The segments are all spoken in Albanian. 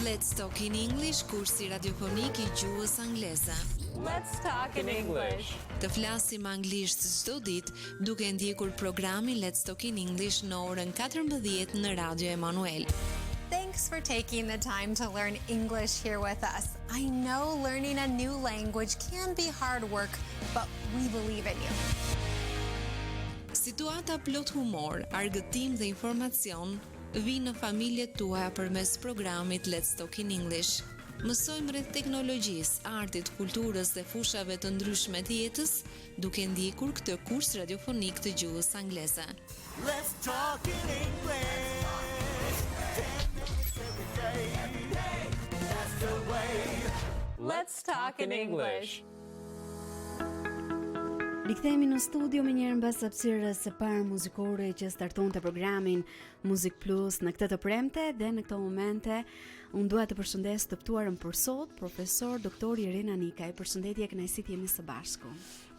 Let's Talk in English, kursi radiofonik i gjuhës angleze. Let's talk in English. Të flasim anglisht çdo ditë duke ndjekur programin Let's Talk in English në orën 14 në Radio Emanuel. Thanks for taking the time to learn English here with us. I know learning a new language can be hard work, but we believe in you. Situata plot humor, argëtim dhe informacion vijnë në familjet tuaja përmes programit Let's Talk in English. Mësojmë rreth teknologjisë, artit, kulturës dhe fushave të ndryshme të jetës, duke ndjekur këtë kurs radiofonik të gjuhës angleze. Let's talk in English. 10 minutes every day. That's the way. Let's talk in English. Rikthehemi në studio menjëherë mbas hapësirës së parë muzikore që startonte programin Muzik Plus në këtë të premte dhe në këto momente unë dua të përshëndes të ftuarën për sot, profesor doktor Irena Nikaj. Përshëndetje, kënaqësi të jemi së bashku.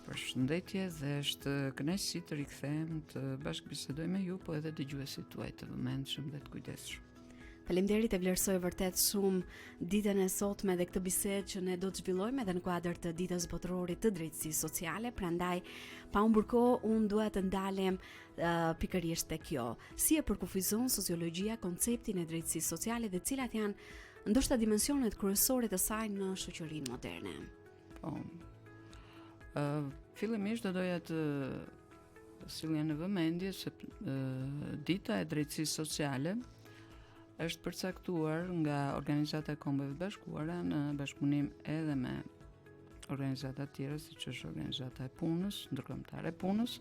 Përshëndetje dhe është kënaqësi të rikthehem të bashkëbisedoj me ju, po edhe dëgjuesit tuaj të vëmendshëm dhe të kujdesshëm. Faleminderit e vlerësoj vërtet shumë ditën e sotme dhe këtë bisedë që ne do të zhvillojmë edhe në kuadër të ditës botërore të drejtësisë sociale. Prandaj, pa humbur kohë, unë dua të ndalem uh, pikërisht te kjo. Si e përkufizon sociologjia konceptin e drejtësisë sociale dhe cilat janë ndoshta dimensionet kryesore të saj në shoqërinë moderne? Po. Ë uh, fillimisht do doja të sillja në vëmendje se uh, dita e drejtësisë sociale është përcaktuar nga Organizata e Kombeve të Bashkuara në bashkëpunim edhe me organizata të tjera siç është Organizata e Punës, Ndërkombëtare e Punës,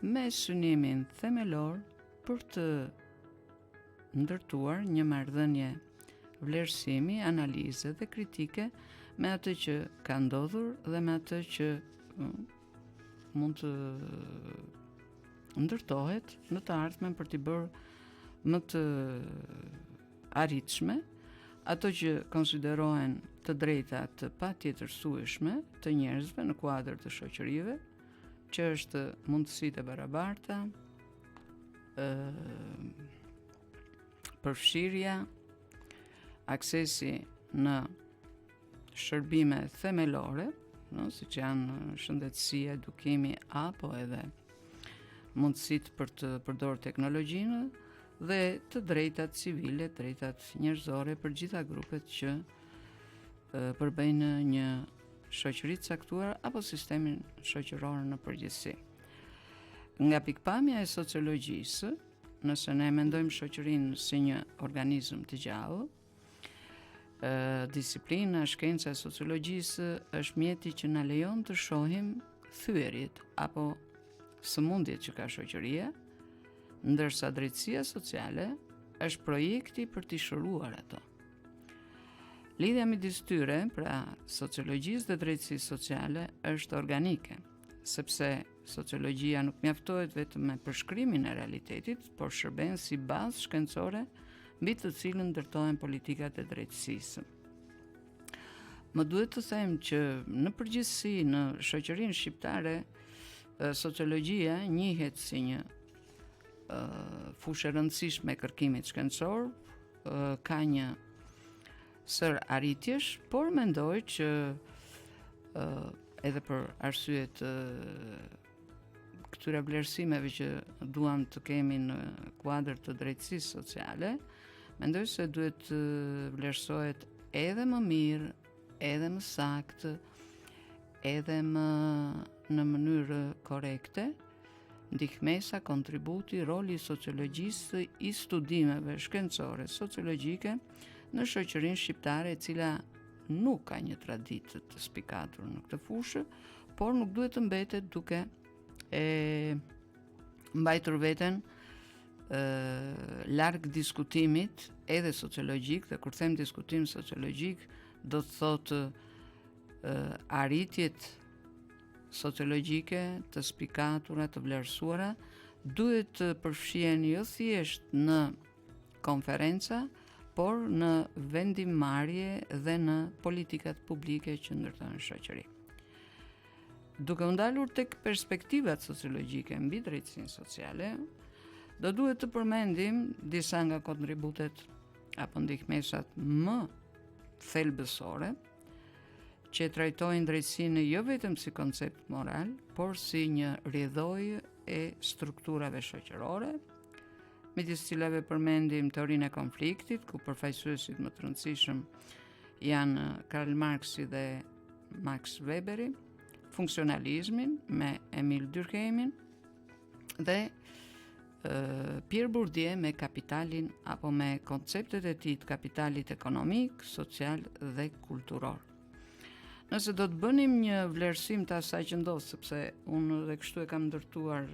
me synimin themelor për të ndërtuar një marrëdhënie vlerësimi, analize dhe kritike me atë që ka ndodhur dhe me atë që mm, mund të ndërtohet në të ardhmen për t'i bërë më të arritshme ato që konsiderohen të drejta të patjetërsueshme të njerëzve në kuadër të shoqërive, që është mundësitë e barabarta, ë përfshirja, aksesi në shërbime themelore, no, siç janë shëndetësia, edukimi apo edhe mundësitë për të përdorur teknologjinë dhe të drejtat civile, drejtat njerëzore për gjitha grupet që përbëjnë një shoqëri të caktuar apo sistemin shoqëror në përgjithësi. Nga pikëpamja e sociologjisë, nëse ne mendojmë shoqërinë si një organizëm të gjallë, disiplina, shkenca e sociologjisë është mjeti që na lejon të shohim thyerjet apo sëmundjet që ka shoqëria, ndërsa drejtësia sociale është projekti për t'i shëruar ato. Lidhja midis tyre, pra sociologjisë dhe drejtësisë sociale, është organike, sepse sociologjia nuk mjaftohet vetëm me përshkrimin e realitetit, por shërben si bazë shkencore mbi të cilën ndërtohen politikat e drejtësisë. Më duhet të them që në përgjithësi në shoqërinë shqiptare sociologjia njihet si një fushë e rëndësishme e kërkimit shkencor, ka një sërë arritjesh, por mendoj që edhe për arsye të këtyre vlerësimeve që duam të kemi në kuadër të drejtësisë sociale, mendoj se duhet të vlerësohet edhe më mirë, edhe më saktë, edhe më në mënyrë korrekte, ndihmesa, kontributi, roli i sociologjisë i studimeve shkencore sociologjike në shoqërinë shqiptare e cila nuk ka një traditë të spikatur në këtë fushë, por nuk duhet të mbetet duke e mbajtur veten ë larg diskutimit edhe sociologjik dhe kur them diskutim sociologjik do të thotë ë arritjet sociologjike të spikatura, të vlerësuara duhet të përfshihen jo thjesht në konferenca, por në vendimmarrje dhe në politikat publike që ndërtojnë shoqëri. Duke u ndalur tek perspektivat sociologjike mbi drejtësinë sociale, do duhet të përmendim disa nga kontributet apo ndihmesat më thelbësore që trajtojnë drejtësinë jo vetëm si koncept moral, por si një rrjedhojë e strukturave shoqërore, midis cilave përmendim teorinë e konfliktit, ku përfaqësuesit më të rëndësishëm janë Karl Marxi dhe Max Weberi, funksionalizmin me Emil Durkheimin dhe Pierre Bourdieu me kapitalin apo me konceptet e tij të kapitalit ekonomik, social dhe kulturor. Nëse do të bënim një vlerësim të asaj që ndodh, sepse unë dhe kështu e kam ndërtuar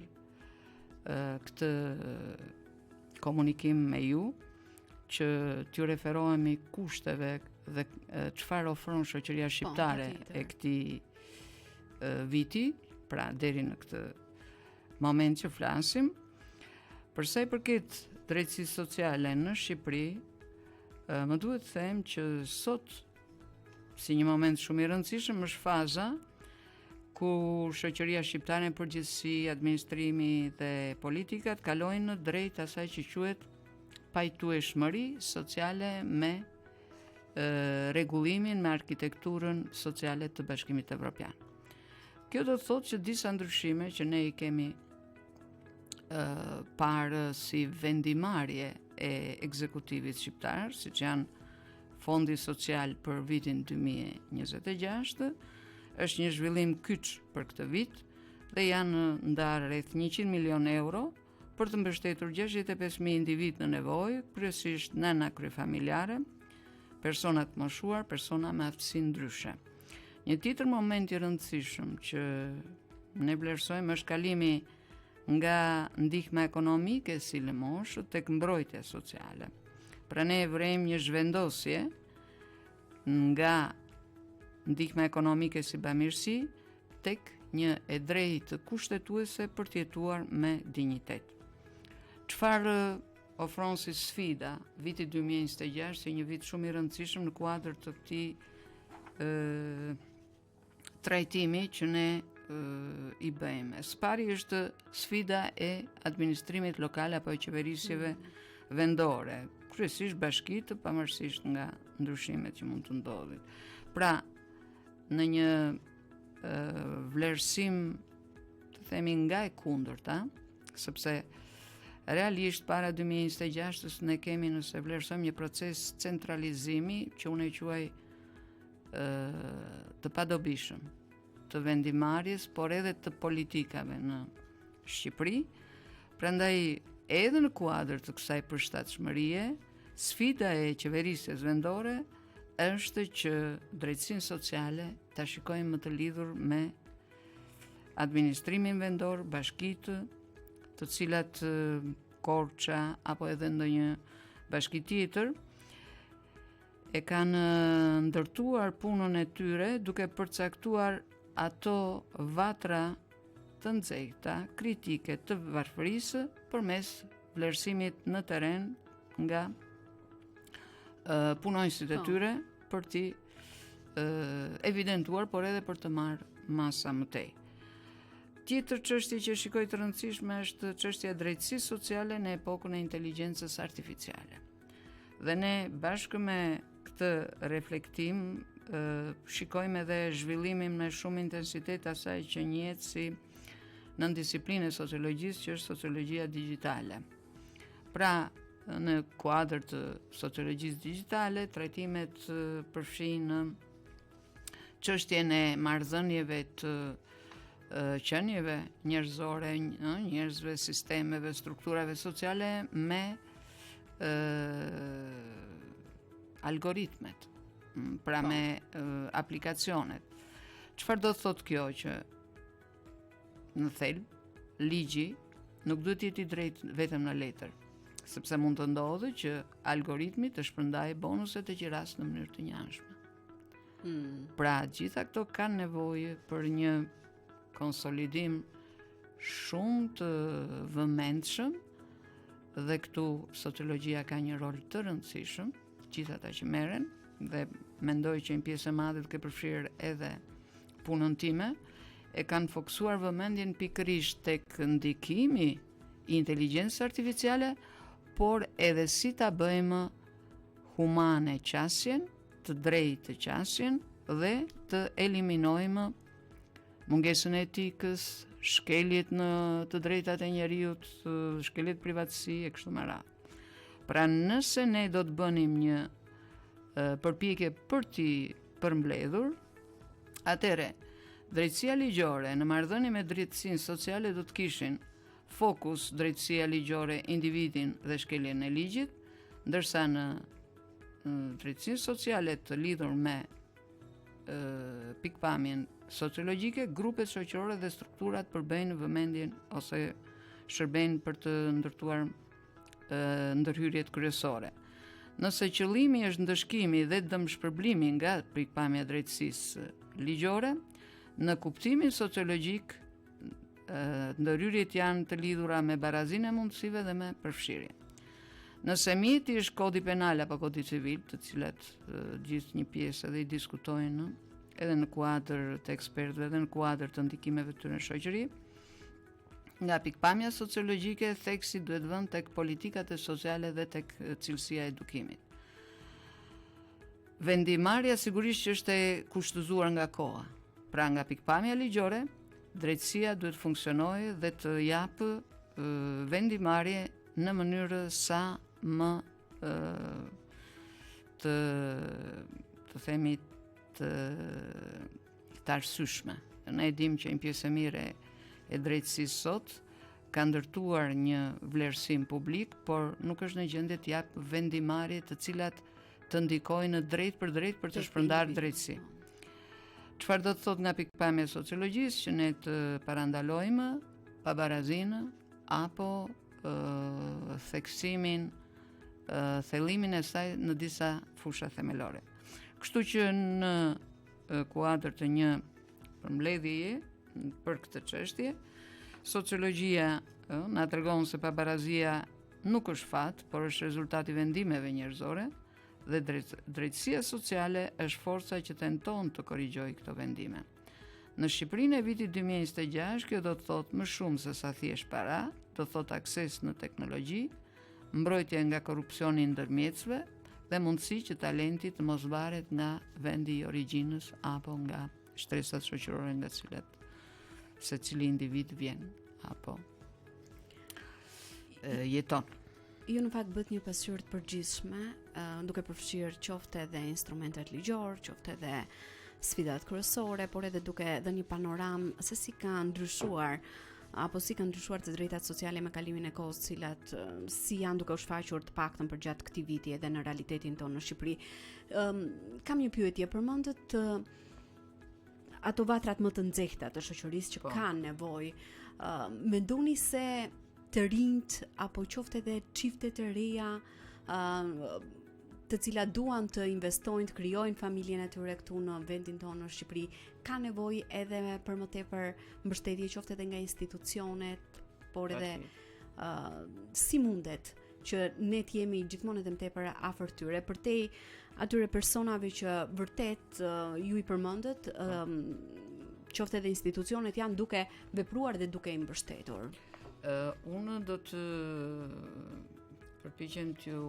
këtë komunikim me ju, që t'ju referohemi kushteve dhe çfarë ofron shoqëria po, shqiptare e këtij viti, pra deri në këtë moment që flasim, për sa i përket drejtësisë sociale në Shqipëri, më duhet të them që sot si një moment shumë i rëndësishëm është faza ku shoqëria shqiptare në përgjithësi, administrimi dhe politikat kalojnë në drejt asaj që quhet pajtueshmëri sociale me rregullimin me arkitekturën sociale të Bashkimit Evropian. Kjo do të thotë që disa ndryshime që ne i kemi ë parë si vendimarrje e ekzekutivit shqiptar, siç janë Fondi Social për vitin 2026, është një zhvillim kyç për këtë vit dhe janë ndarë rreth 100 milion euro për të mbështetur 65.000 individë në nevojë, kryesisht nëna kryefamiljare, persona të moshuar, persona me aftësi ndryshe. Një tjetër moment i rëndësishëm që ne vlerësojmë është kalimi nga ndihma ekonomike si lëmoshë tek mbrojtja sociale. Pra ne vërejmë një zhvendosje nga ndihma ekonomike si bamirësi tek një e drejtë kushtetuese për të jetuar me dinjitet. Çfarë ofron si sfida viti 2026 si një vit shumë i rëndësishëm në kuadër të këtij ë trajtimi që ne ë, i bëjmë. Së pari është sfida e administrimit lokal apo e qeverisjeve mm. vendore, kryesisht bashkitë, pavarësisht nga ndryshimet që mund të ndodhin. Pra, në një ë, vlerësim të themi nga e kundërta, sepse realisht para 2026-ës ne kemi nëse vlerësojmë një proces centralizimi që unë e quaj ë të padobishëm të vendimmarrjes, por edhe të politikave në Shqipëri. Prandaj edhe në kuadër të kësaj përshtatshmërie, sfida e qeverisjes vendore është që drejtësinë sociale ta shikojmë më të lidhur me administrimin vendor, bashkitë, të cilat Korça apo edhe ndonjë bashki tjetër e kanë ndërtuar punën e tyre duke përcaktuar ato vatra të nxehta, kritike të varfërisë përmes vlerësimit në terren nga punonjësit e po. tyre për t'i evidentuar, por edhe për të marrë masa më tej. Tjetër çështje që shikoj të rëndësishme është çështja e drejtësisë sociale në epokën e inteligjencës artificiale. Dhe ne bashkë me këtë reflektim shikojmë edhe zhvillimin me shumë intensitet asaj që njihet si nëndisiplinë e sociologjisë që është sociologjia digjitale. Pra, në kuadër të sociologjisë digjitale, trajtimet përfshijnë çështjen e marrëdhënieve të qenieve njerëzore, njerëzve, sistemeve, strukturave sociale me ë algoritmet, pra po. me aplikacionet. Çfarë do të thotë kjo që në thelb, ligji nuk duhet të jetë i drejtë vetëm në letër, sepse mund të ndodhë që algoritmi të shpërndajë bonuset e qirasë në mënyrë të njëanshme. Hmm. Pra, gjitha këto kanë nevojë për një konsolidim shumë të vëmendshëm dhe këtu sociologjia ka një rol të rëndësishëm, gjithë ata që merren dhe mendoj që një pjesë e madhe duke përfshirë edhe punën time, e kanë fokusuar vëmendjen pikërisht tek ndikimi i inteligjencës artificiale, por edhe si ta bëjmë humane qasjen, të drejtë qasjen dhe të eliminojmë mungesën e etikës, shkeljet në të drejtat e njeriut, shkeljet privatësi e kështu me radhë. Pra nëse ne do të bënim një përpjekje për t'i përmbledhur, atëherë drejtësia ligjore në marrëdhënie me drejtësinë sociale do të kishin fokus drejtësia ligjore individin dhe shkeljen e ligjit, ndërsa në drejtësinë sociale të lidhur me pikëpamjen sociologjike, grupet shoqërore dhe strukturat përbëjnë vëmendjen ose shërbejnë për të ndërtuar ndërhyrjet kryesore. Nëse qëllimi është ndëshkimi dhe dëmshpërblimi nga pikëpamja e drejtësisë ligjore, në kuptimin sociologjik ndërhyrjet janë të lidhura me barazinë e mundësive dhe me përfshirjen. Nëse mjeti është kodi penal apo kodi civil, të cilat gjithë një pjesë edhe i diskutojnë edhe në kuadër të ekspertëve dhe në kuadër të ndikimeve të tyre në shoqëri, nga pikëpamja sociologjike theksi duhet vënë tek politikat e sociale dhe tek cilësia e edukimit. Vendimmarrja sigurisht që është e kushtëzuar nga koha. Pra nga pikëpamja ligjore, drejtësia duhet të funksionojë dhe të japë vendimmarrje në mënyrë sa më të të themi të të arsyeshme. Ne e dimë që një pjesë e mirë e drejtësisë sot ka ndërtuar një vlerësim publik, por nuk është në gjendje të japë vendimmarrje të cilat të ndikojnë drejtpërdrejt për të shpërndarë drejtësi. Çfarë do të thotë nga pikëpamja e sociologjisë që ne të parandalojmë pabarazinë apo ë theksimin ë thellimin e saj në disa fusha themelore. Kështu që në kuadër të një përmbledhjeje për këtë çështje, sociologjia na tregon se pabarazia nuk është fat, por është rezultat i vendimeve njerëzore dhe drejtësia sociale është forca që tenton të korrigjojë këto vendime. Në Shqipërinë e vitit 2026, kjo do të thotë më shumë se sa thjesht para, do të thotë akses në teknologji, mbrojtje nga korrupsioni i ndërmjetësve dhe mundësi që talenti të mos varet nga vendi i origjinës apo nga shtresat shoqërore nga të cilat secili individ vjen apo jeton. Ju në fakt bëtë një pasqyrë të përgjithshme, duke përfshirë qoftë edhe instrumentet ligjore, qoftë edhe sfidat kryesore, por edhe duke dhënë një panoramë se si ka ndryshuar apo si kanë ndryshuar të drejtat sociale me kalimin e kohës, cilat si janë duke u shfaqur të paktën përgjatë këtij viti edhe në realitetin tonë në Shqipëri. Ëm um, kam një pyetje, përmendët uh, ato vatrat më të nxehta të shoqërisë që po. kanë nevojë. Uh, mendoni se të rinjtë apo qoftë edhe çiftet e reja uh, të cilat duan të investojnë, të krijojnë familjen e tyre këtu në vendin tonë në Shqipëri, ka nevojë edhe për më tepër mbështetje qoftë edhe nga institucionet, por edhe uh, si mundet që ne të jemi gjithmonë edhe më tepër afër tyre, përtej atyre personave që vërtet uh, ju i përmendët, um, qoftë edhe institucionet janë duke vepruar dhe duke i mbështetur. Uh, unë do të përpiqem t'ju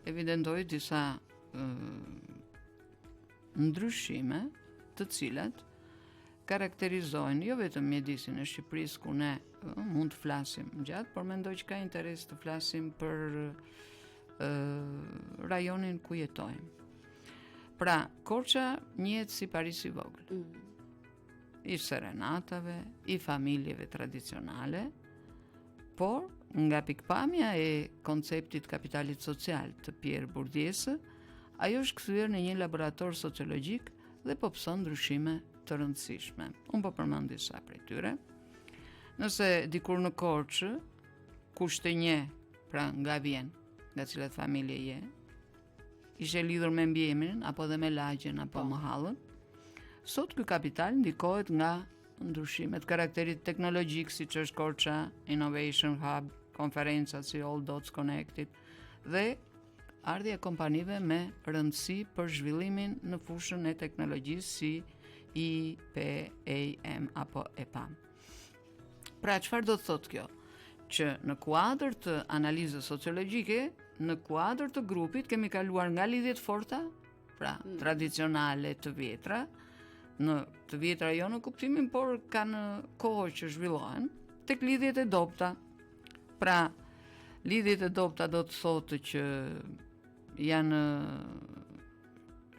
evidentoj disa uh, ndryshime të cilat karakterizojnë jo vetëm mjedisin e Shqipërisë ku ne mund të flasim gjatë, por mendoj që ka interes të flasim për ë rajonin ku jetojmë. Pra, Korça njihet si Parisi i vogël. Mm. I serenatave, i familjeve tradicionale, por nga pikëpamja e konceptit kapitalit social të Pierre Bourdieu-së, ajo është kthyer në një laborator sociologjik dhe po pëson ndryshime të rëndësishme. Unë po përmend disa prej tyre. Nëse dikur në Korçë, kush të njeh, pra nga vjen, nga cilat familje je, ishe lidhur me mbiemrin apo edhe me lagjen apo po. mëhallën. Sot ky kapital ndikohet nga ndryshimet e karakterit teknologjik siç është Korça Innovation Hub, konferencat si All Dots Connected dhe ardhja e kompanive me rëndësi për zhvillimin në fushën e teknologjisë si IPAM apo EPAM. Pra, çfarë do të thotë kjo? Që në kuadër të analizës sociologjike, në kuadër të grupit kemi kaluar nga lidhje të forta, pra mm. tradicionale të vjetra, në të vjetra jo në kuptimin, por kanë kohë që zhvillohen, tek lidhjet e dobta. Pra, lidhjet e dobta do të thotë që janë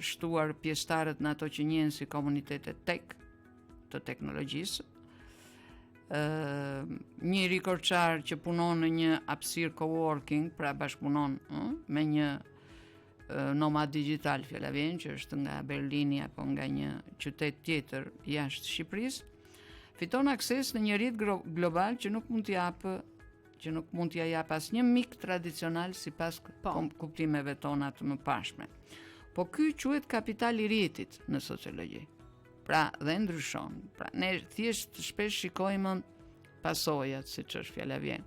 shtuar pjesëtarët në ato që njihen si komunitete tech të teknologjisë. Ë një i ri korçar që punon në një hapësirë coworking, pra bashkëpunon ë, me një nomad digjital fjala vjen që është nga Berlini apo nga një qytet tjetër jashtë Shqipërisë, fiton akses në një rrjet global që nuk mund t'i japë që nuk mund t'ia japë asnjë mik tradicional sipas po. kuptimeve tona të mëparshme. Po ky quhet kapital i rrjetit në sociologji. Pra, dhe ndryshon. Pra, ne thjesht shpesh shikojmë pasojat, siç është fjala vjen.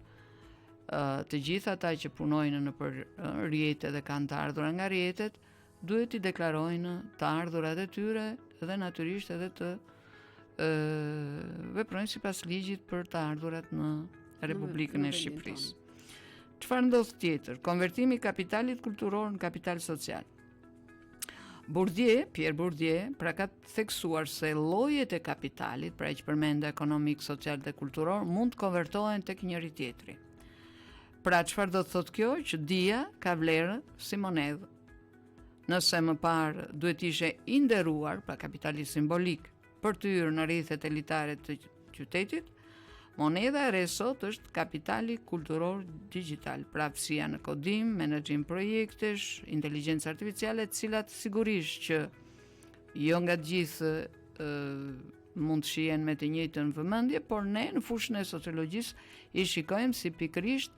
Të gjithë ata që punojnë nëpër rrjete dhe kanë të ardhura nga rrjetet, duhet t'i deklarojnë të ardhurat e tyre dhe natyrisht edhe të ë veprojnë sipas ligjit për të ardhurat në Republikën e Shqipërisë. Çfarë ndodh tjetër? Konvertimi i kapitalit kulturor në kapital social. Bourdieu, Pierre Bourdieu, pra ka theksuar se llojet e kapitalit, pra që përmenda ekonomik, social dhe kulturor, mund të konvertohen tek njëri tjetri. Pra çfarë do të thotë kjo? Që dija ka vlerë si monedhë. Nëse më parë duhet të ishe i nderuar, pra kapitali simbolik, për të hyrë në rrethet elitare të qytetit, monedha e re sot është kapitali kulturor digjital, pra aftësia në kodim, menaxhim projektesh, inteligjencë artificiale, të cilat sigurisht që jo nga të gjithë ë mund të shihen me të njëjtën vëmendje, por ne në fushën e sociologjisë i shikojmë si pikërisht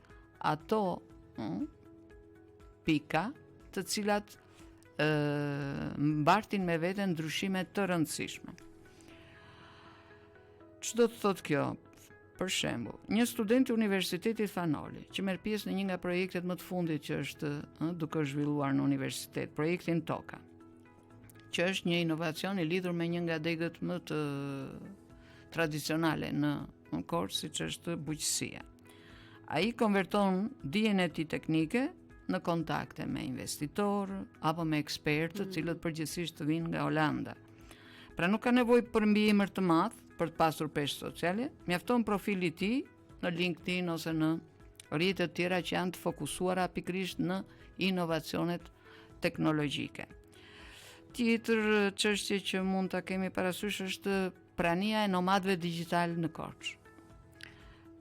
ato ë, pika të cilat ë mbartin me vete ndryshime të rëndësishme. Ç'do të thotë kjo? Për shembull, një student i Universitetit Fan Noli, që merr pjesë në një nga projektet më të fundit që është ë, duke u zhvilluar në universitet, projektin Toka, që është një inovacion i lidhur me një nga degët më të tradicionale në në Korçë, siç është bujqësia. Ai konverton dijen e tij teknike në kontakte me investitorë apo me ekspertë, të mm. cilët përgjithsisht të vijnë nga Holanda. Pra nuk ka nevojë për mbiemër të madh për të pasur peshë sociale, mjafton profili i tij në LinkedIn ose në rrjete të tjera që janë të fokusuara pikërisht në inovacionet teknologjike. Tjetër çështje që mund ta kemi parasysh është prania e nomadëve digjitalë në Korçë.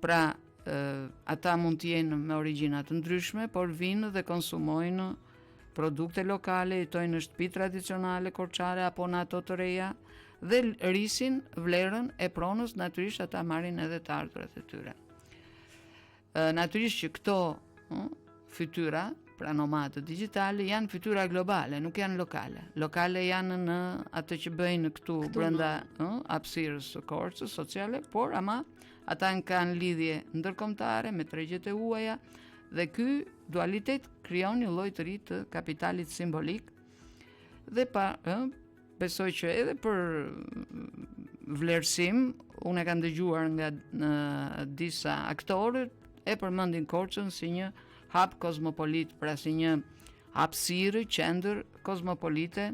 Pra, ata mund të jenë me origjina të ndryshme, por vijnë dhe konsumojnë produkte lokale, jetojnë në shtëpi tradicionale korçare apo në ato të reja dhe rrisin vlerën e pronës, natyrisht ata marrin edhe të ardhurat e tyre. Natyrisht që këto ë, fytyra, pra nomadët digjitale, janë fytyra globale, nuk janë lokale. Lokale janë në atë që bëjnë këtu, këtu brenda ë, hapësirës së Korçës sociale, por ama ata kanë lidhje ndërkombëtare me tregjet e huaja dhe ky dualitet krijon një lloj të ri të kapitalit simbolik dhe pa ë besoj që edhe për vlerësim unë e kam dëgjuar nga në disa aktorë e përmendin Korçën si një hub kozmopolit, pra si një hapësirë, qendër kozmopolite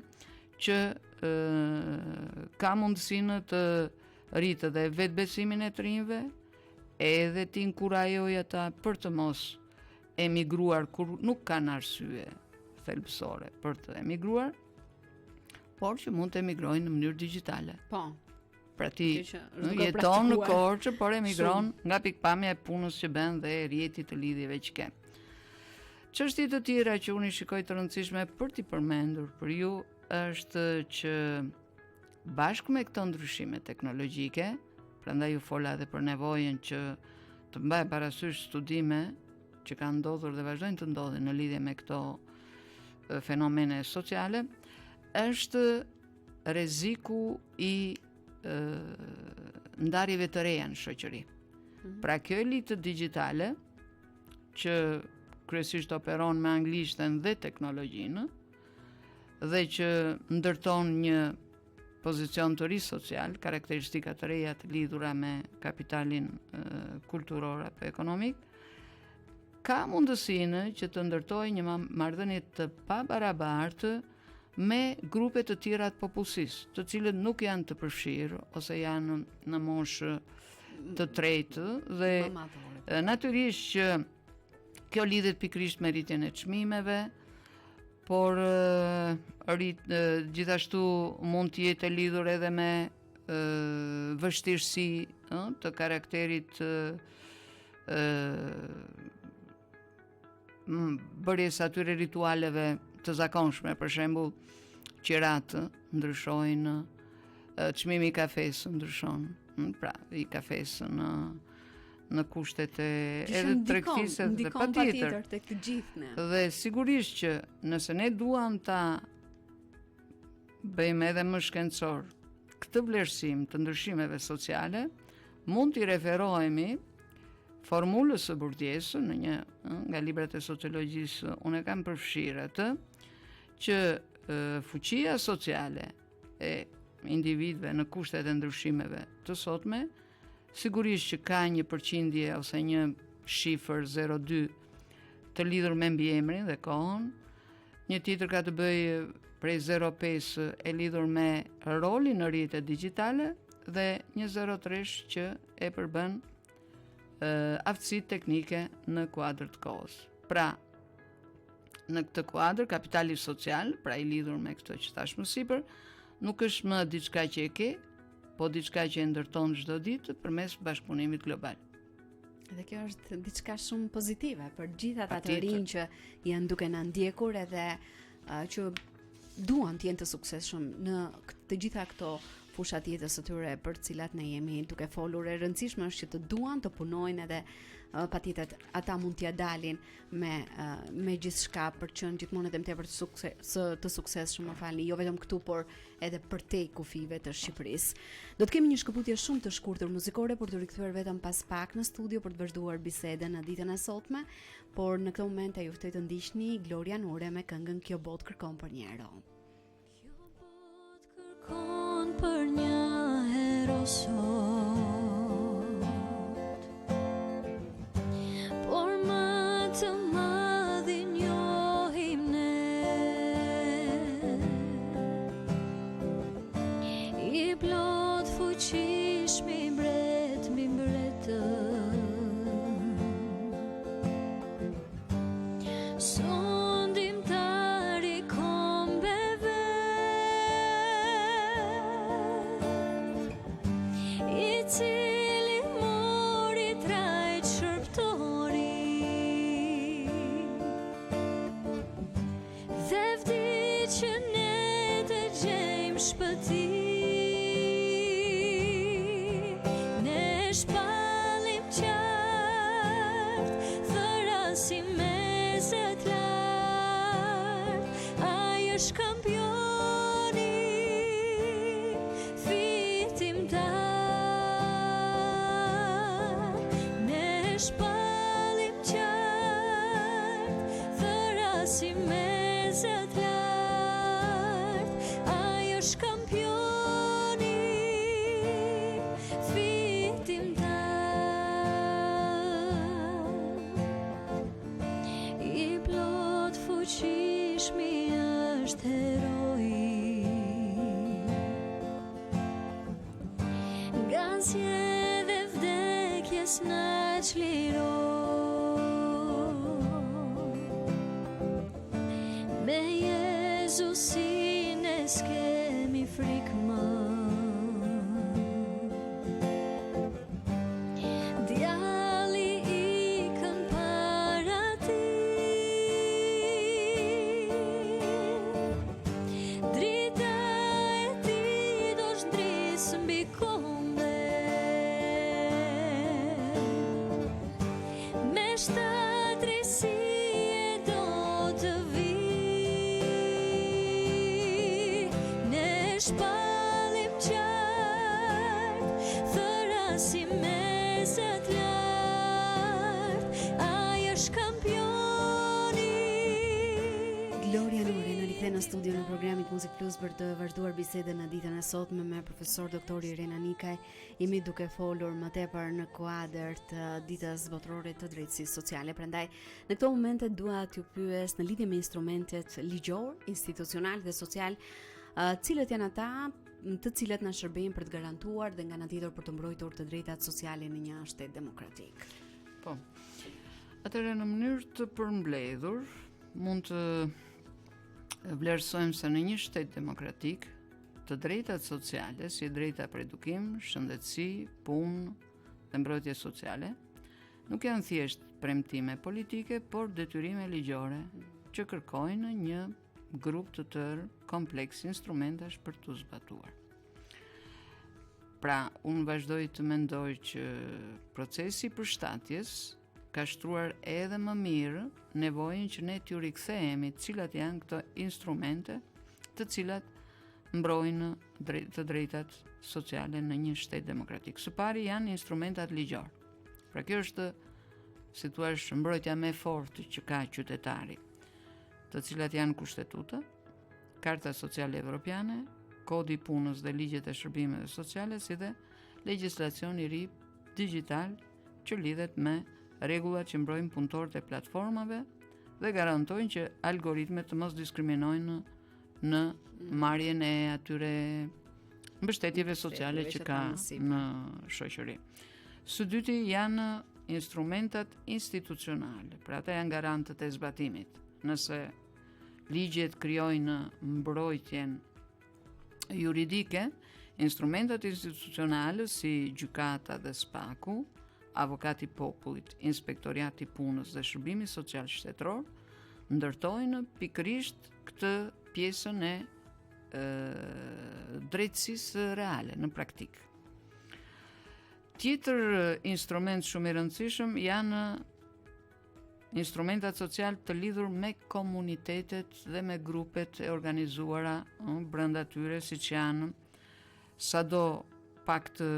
që e, ka mundësinë të rritë dhe vetëbesimin e të rinjve, edhe t'i inkurajojë ata për të mos emigruar kur nuk kanë arsye thelbësore për të emigruar, por që mund të emigrojnë në mënyrë digjitale. Po. Pra ti jeton në Korçë, por emigron nga pikëpamja e punës që bën dhe e rrjetit të lidhjeve që ke. Çështje të tjera që unë i shikoj të rëndësishme për t'i përmendur për ju është që bashkë me këto ndryshime teknologjike, prandaj ju fola edhe për nevojën që të mbajmë parasysh studime që kanë ndodhur dhe vazhdojnë të ndodhin në lidhje me këto fenomene sociale, është rreziku i e, ndarjeve të reja në shoqëri. Mm -hmm. Pra kjo elitë digjitale që kryesisht operon me anglishten dhe teknologjinë dhe që ndërton një pozicion të ri social, karakteristika të reja të lidhura me kapitalin e, kulturor apo ekonomik, ka mundësinë që të ndërtojë një marrëdhënie të pabarabartë me grupe të tjera të popullsisë, të cilët nuk janë të përfshirë ose janë në moshë të tretë dhe natyrisht që kjo lidhet pikërisht me rritjen e çmimeve, por rrit, gjithashtu mund të jetë e lidhur edhe me vështirësi ë, të karakterit ë, bërjes atyre ritualeve të zakonshme, për shembull, qiratë ndryshojnë, çmimi i kafesë ndryshon, pra i kafesë në në kushtet e edhe tregtisë dhe patjetër tek të gjithë ne. Dhe sigurisht që nëse ne duam ta bëjmë edhe më shkencor këtë vlerësim të ndryshimeve sociale, mund t'i referohemi formulës së Bourdieu në një nga librat e sociologjisë unë e kam përfshirë atë që fuqia sociale e individëve në kushtet e ndryshimeve të sotme sigurisht që ka një përqindje ose një shifër 0.2 të lidhur me mbiemrin dhe kohën, një tjetër ka të bëjë prej 0.5 e lidhur me rolin në rrjetet digjitale dhe një 0.3 që e përbën aftësitë teknike në kuadër të kohës. Pra, në këtë kuadër, kapitali social, pra i lidhur me këtë që thashë më sipër, nuk është më diçka që e ke, po diçka që e ndërton çdo ditë përmes bashkëpunimit global. Dhe kjo është diçka shumë pozitive për gjithë ata të rinj që janë duke na ndjekur edhe uh, që duan të jenë të suksesshëm në të gjitha këto fusha të jetës së tyre për të cilat ne jemi duke folur. E rëndësishme është që të duan të punojnë edhe uh, patjetër ata mund t'ia dalin me uh, me gjithçka për të qenë gjithmonë edhe më tepër të sukses të suksesshëm, më falni, jo vetëm këtu, por edhe përtej kufijve të Shqipërisë. Do të kemi një shkëputje shumë të shkurtër muzikore për t'u rikthyer vetëm pas pak në studio për të vazhduar bisedën në ditën e sotme, por në këtë moment ju ftoj të ndiqni Gloria Nure me këngën Kjo botë kërkon për një hero. Kjo botë kërkon për një hero sot. Por më të madhin njohim ne I plotfuqishmi mbret mbi mbretër Sundimtar i kombeve I cili mori trajtë shërbëtori Dhe vdiq që ne të gjejmë shpëtim Ne shpallim qartë Thërrasim me zë të lartë Ai është kampioni Fitimtar Ne shpallim qartë Thërrasim me zë të lartë Ai është kampioni Fitimtar I plotfuqishmi është heroi Nga zgjedh e vdekjes na çliroi Me Jezusin ne s'kemi frikë më Djalli ikën para tij Drita e tij do shndrisë mbi kombe Me shtat drejtësie do të vijë Ne shpallim qartë Thërrasim me zë të lartë Ai është kampioni Gloria Nure na rikthen në studion e programit Muzik Plus për të vazhduar bisedën në ditën e sotme me profesor doktor Irena Nikaj. Jemi duke folur më tepër në kuadër të ditës botërore të drejtësisë sociale. Prandaj, në këto momente dua t'ju pyes në lidhje me instrumentet ligjor, institucional dhe social, cilët janë ata të cilët na shërbejnë për të garantuar dhe nga ana tjetër për të mbrojtur të drejtat sociale në një shtet demokratik. Po. Atëherë në mënyrë të përmbledhur, mund të vlerësojmë se në një shtet demokratik, të drejtat sociale, si e drejta për edukim, shëndetësi, punë dhe mbrojtje sociale, nuk janë thjesht premtime politike, por detyrime ligjore që kërkojnë një grup të tërë kompleks instrumentash për t'u zbatuar. Pra, unë vazhdoj të mendoj që procesi i përshtatjes ka shtruar edhe më mirë nevojën që ne t'ju rikthehemi cilat janë këto instrumente të cilat mbrojnë të drejtat sociale në një shtet demokratik. Së pari janë instrumentat ligjor. Pra kjo është, si thua, mbrojtja më e fortë që ka qytetari, të cilat janë kushtetuta, Karta Sociale Evropiane, Kodi i Punës dhe ligjet e shërbimeve sociale, si dhe legjislacioni i ri digjital që lidhet me rregullat që mbrojnë punëtorët e platformave dhe garantojnë që algoritmet të mos diskriminojnë në marrjen e atyre mbështetjeve sociale që ka në shoqëri. Së dyti janë instrumentat institucionale, pra ata janë garantët e zbatimit. Nëse ligjet krijojnë mbrojtjen juridike, instrumentat institucionale si gjykata dhe SPAK-u, avokati i popullit, inspektoriati i punës dhe shërbimi social shtetëror, ndërtojnë pikërisht këtë pjesën e, e drejtësisë reale në praktikë. Tjetër instrument shumë i rëndësishëm janë instrumentat social të lidhur me komunitetet dhe me grupet e organizuara brenda tyre, siç janë sado pak të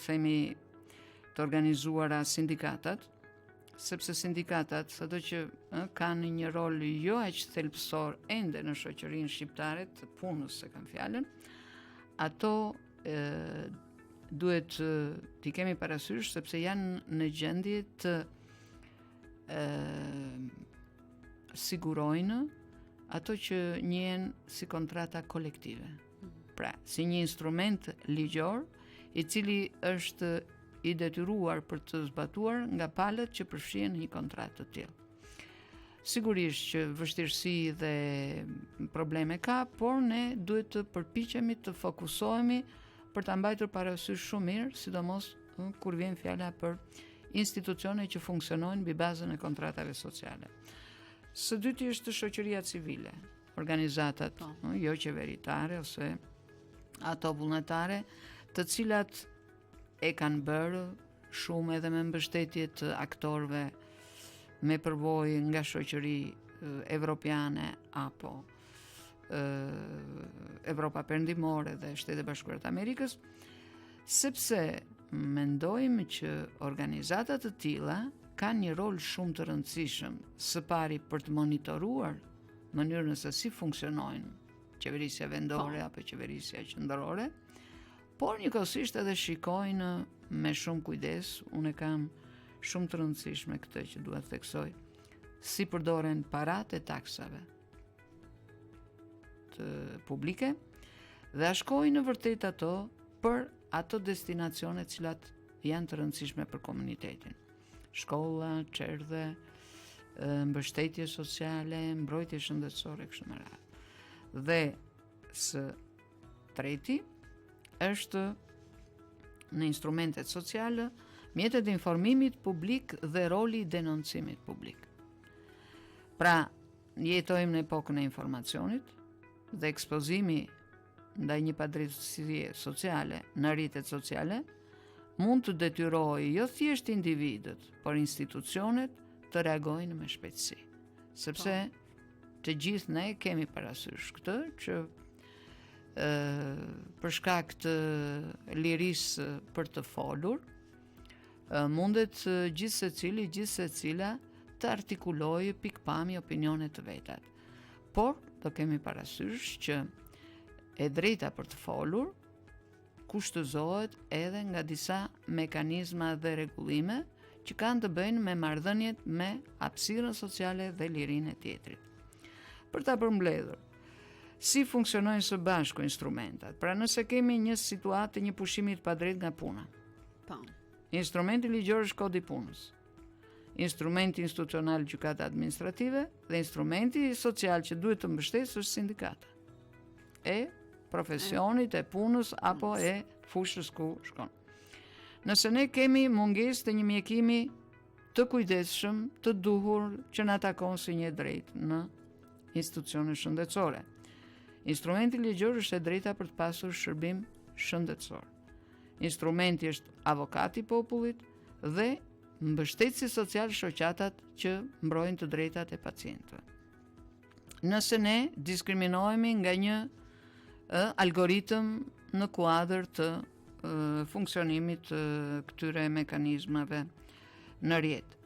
themi të organizuara sindikatat, sepse sindikatat, sado që kanë një rol jo aq thelbësor ende në shoqërinë shqiptare të punës e kam fjalën, ato e, duhet t'i kemi parasysh sepse janë në gjendje të e, sigurojnë ato që njihen si kontrata kolektive. Pra, si një instrument ligjor i cili është i detyruar për të zbatuar nga palët që përfshihen në një kontratë të tillë. Sigurisht që vështirësi dhe probleme ka, por ne duhet të përpiqemi të fokusohemi për ta mbajtur parasysh shumë mirë, sidomos kur vjen fjala për institucione që funksionojnë mbi bazën e kontratave sociale. Së dyti është shoqëria civile, organizatat po. jo qeveritare ose ato vullnetare, të cilat e kanë bërë shumë edhe me mbështetje të aktorëve me përvojë nga shoqëri evropiane apo Evropa Perëndimore dhe Shtetet e Bashkuara të Amerikës, sepse mendojmë që organizata të tilla kanë një rol shumë të rëndësishëm, së pari për të monitoruar mënyrën se si funksionojnë qeverisja vendore po. apo qeverisja qendrore, por njëkohësisht edhe shikojnë me shumë kujdes, unë e kam shumë të rëndësishme këtë që dua të theksoj, si përdoren paratë e taksave të publike dhe a shkojnë në vërtet ato për ato destinacione të cilat janë të rëndësishme për komunitetin. Shkolla, çerdhe, mbështetje sociale, mbrojtje shëndetësore kështu me radhë. Dhe së treti është në instrumentet sociale, mjetet e informimit publik dhe roli i denoncimit publik. Pra, jetojmë në epokën e informacionit dhe ekspozimi ndaj një padrejtësie sociale në rrjetet sociale mund të detyrojë jo thjesht individët, por institucionet të reagojnë me shpejtësi. Sepse po. të gjithë ne kemi parasysh këtë që ë për shkak të lirisë për të folur, mundet gjithsecili, gjithsecila të artikulojë pikëpamje, opinione të vetat. Por, do kemi parasysh që e drejta për të folur kushtëzohet edhe nga disa mekanizma dhe rregullime që kanë të bëjnë me marrëdhëniet me hapësirën sociale dhe lirinë e tjetrit. Për ta përmbledhur, si funksionojnë së bashku instrumentat? Pra nëse kemi një situatë të një pushimi të padrejtë nga puna. Po. Instrumenti ligjor është kodi i punës. Instrumenti institucional gjykata administrative dhe instrumenti social që duhet të mbështesë është sindikata. E profesionit, e punës apo e fushës ku shkon. Nëse ne kemi mungesë të një mjekimi të kujdesshëm, të duhur që na takon si një e drejtë në institucione shëndetësore. Instrumenti ligjor është e drejta për të pasur shërbim shëndetësor. Instrumenti është avokati i popullit dhe mbështetësi social shoqatat që mbrojnë të drejtat e pacientëve. Nëse ne diskriminohemi nga një ë, algoritëm në kuadër të ë, funksionimit të këtyre mekanizmave në rrjet.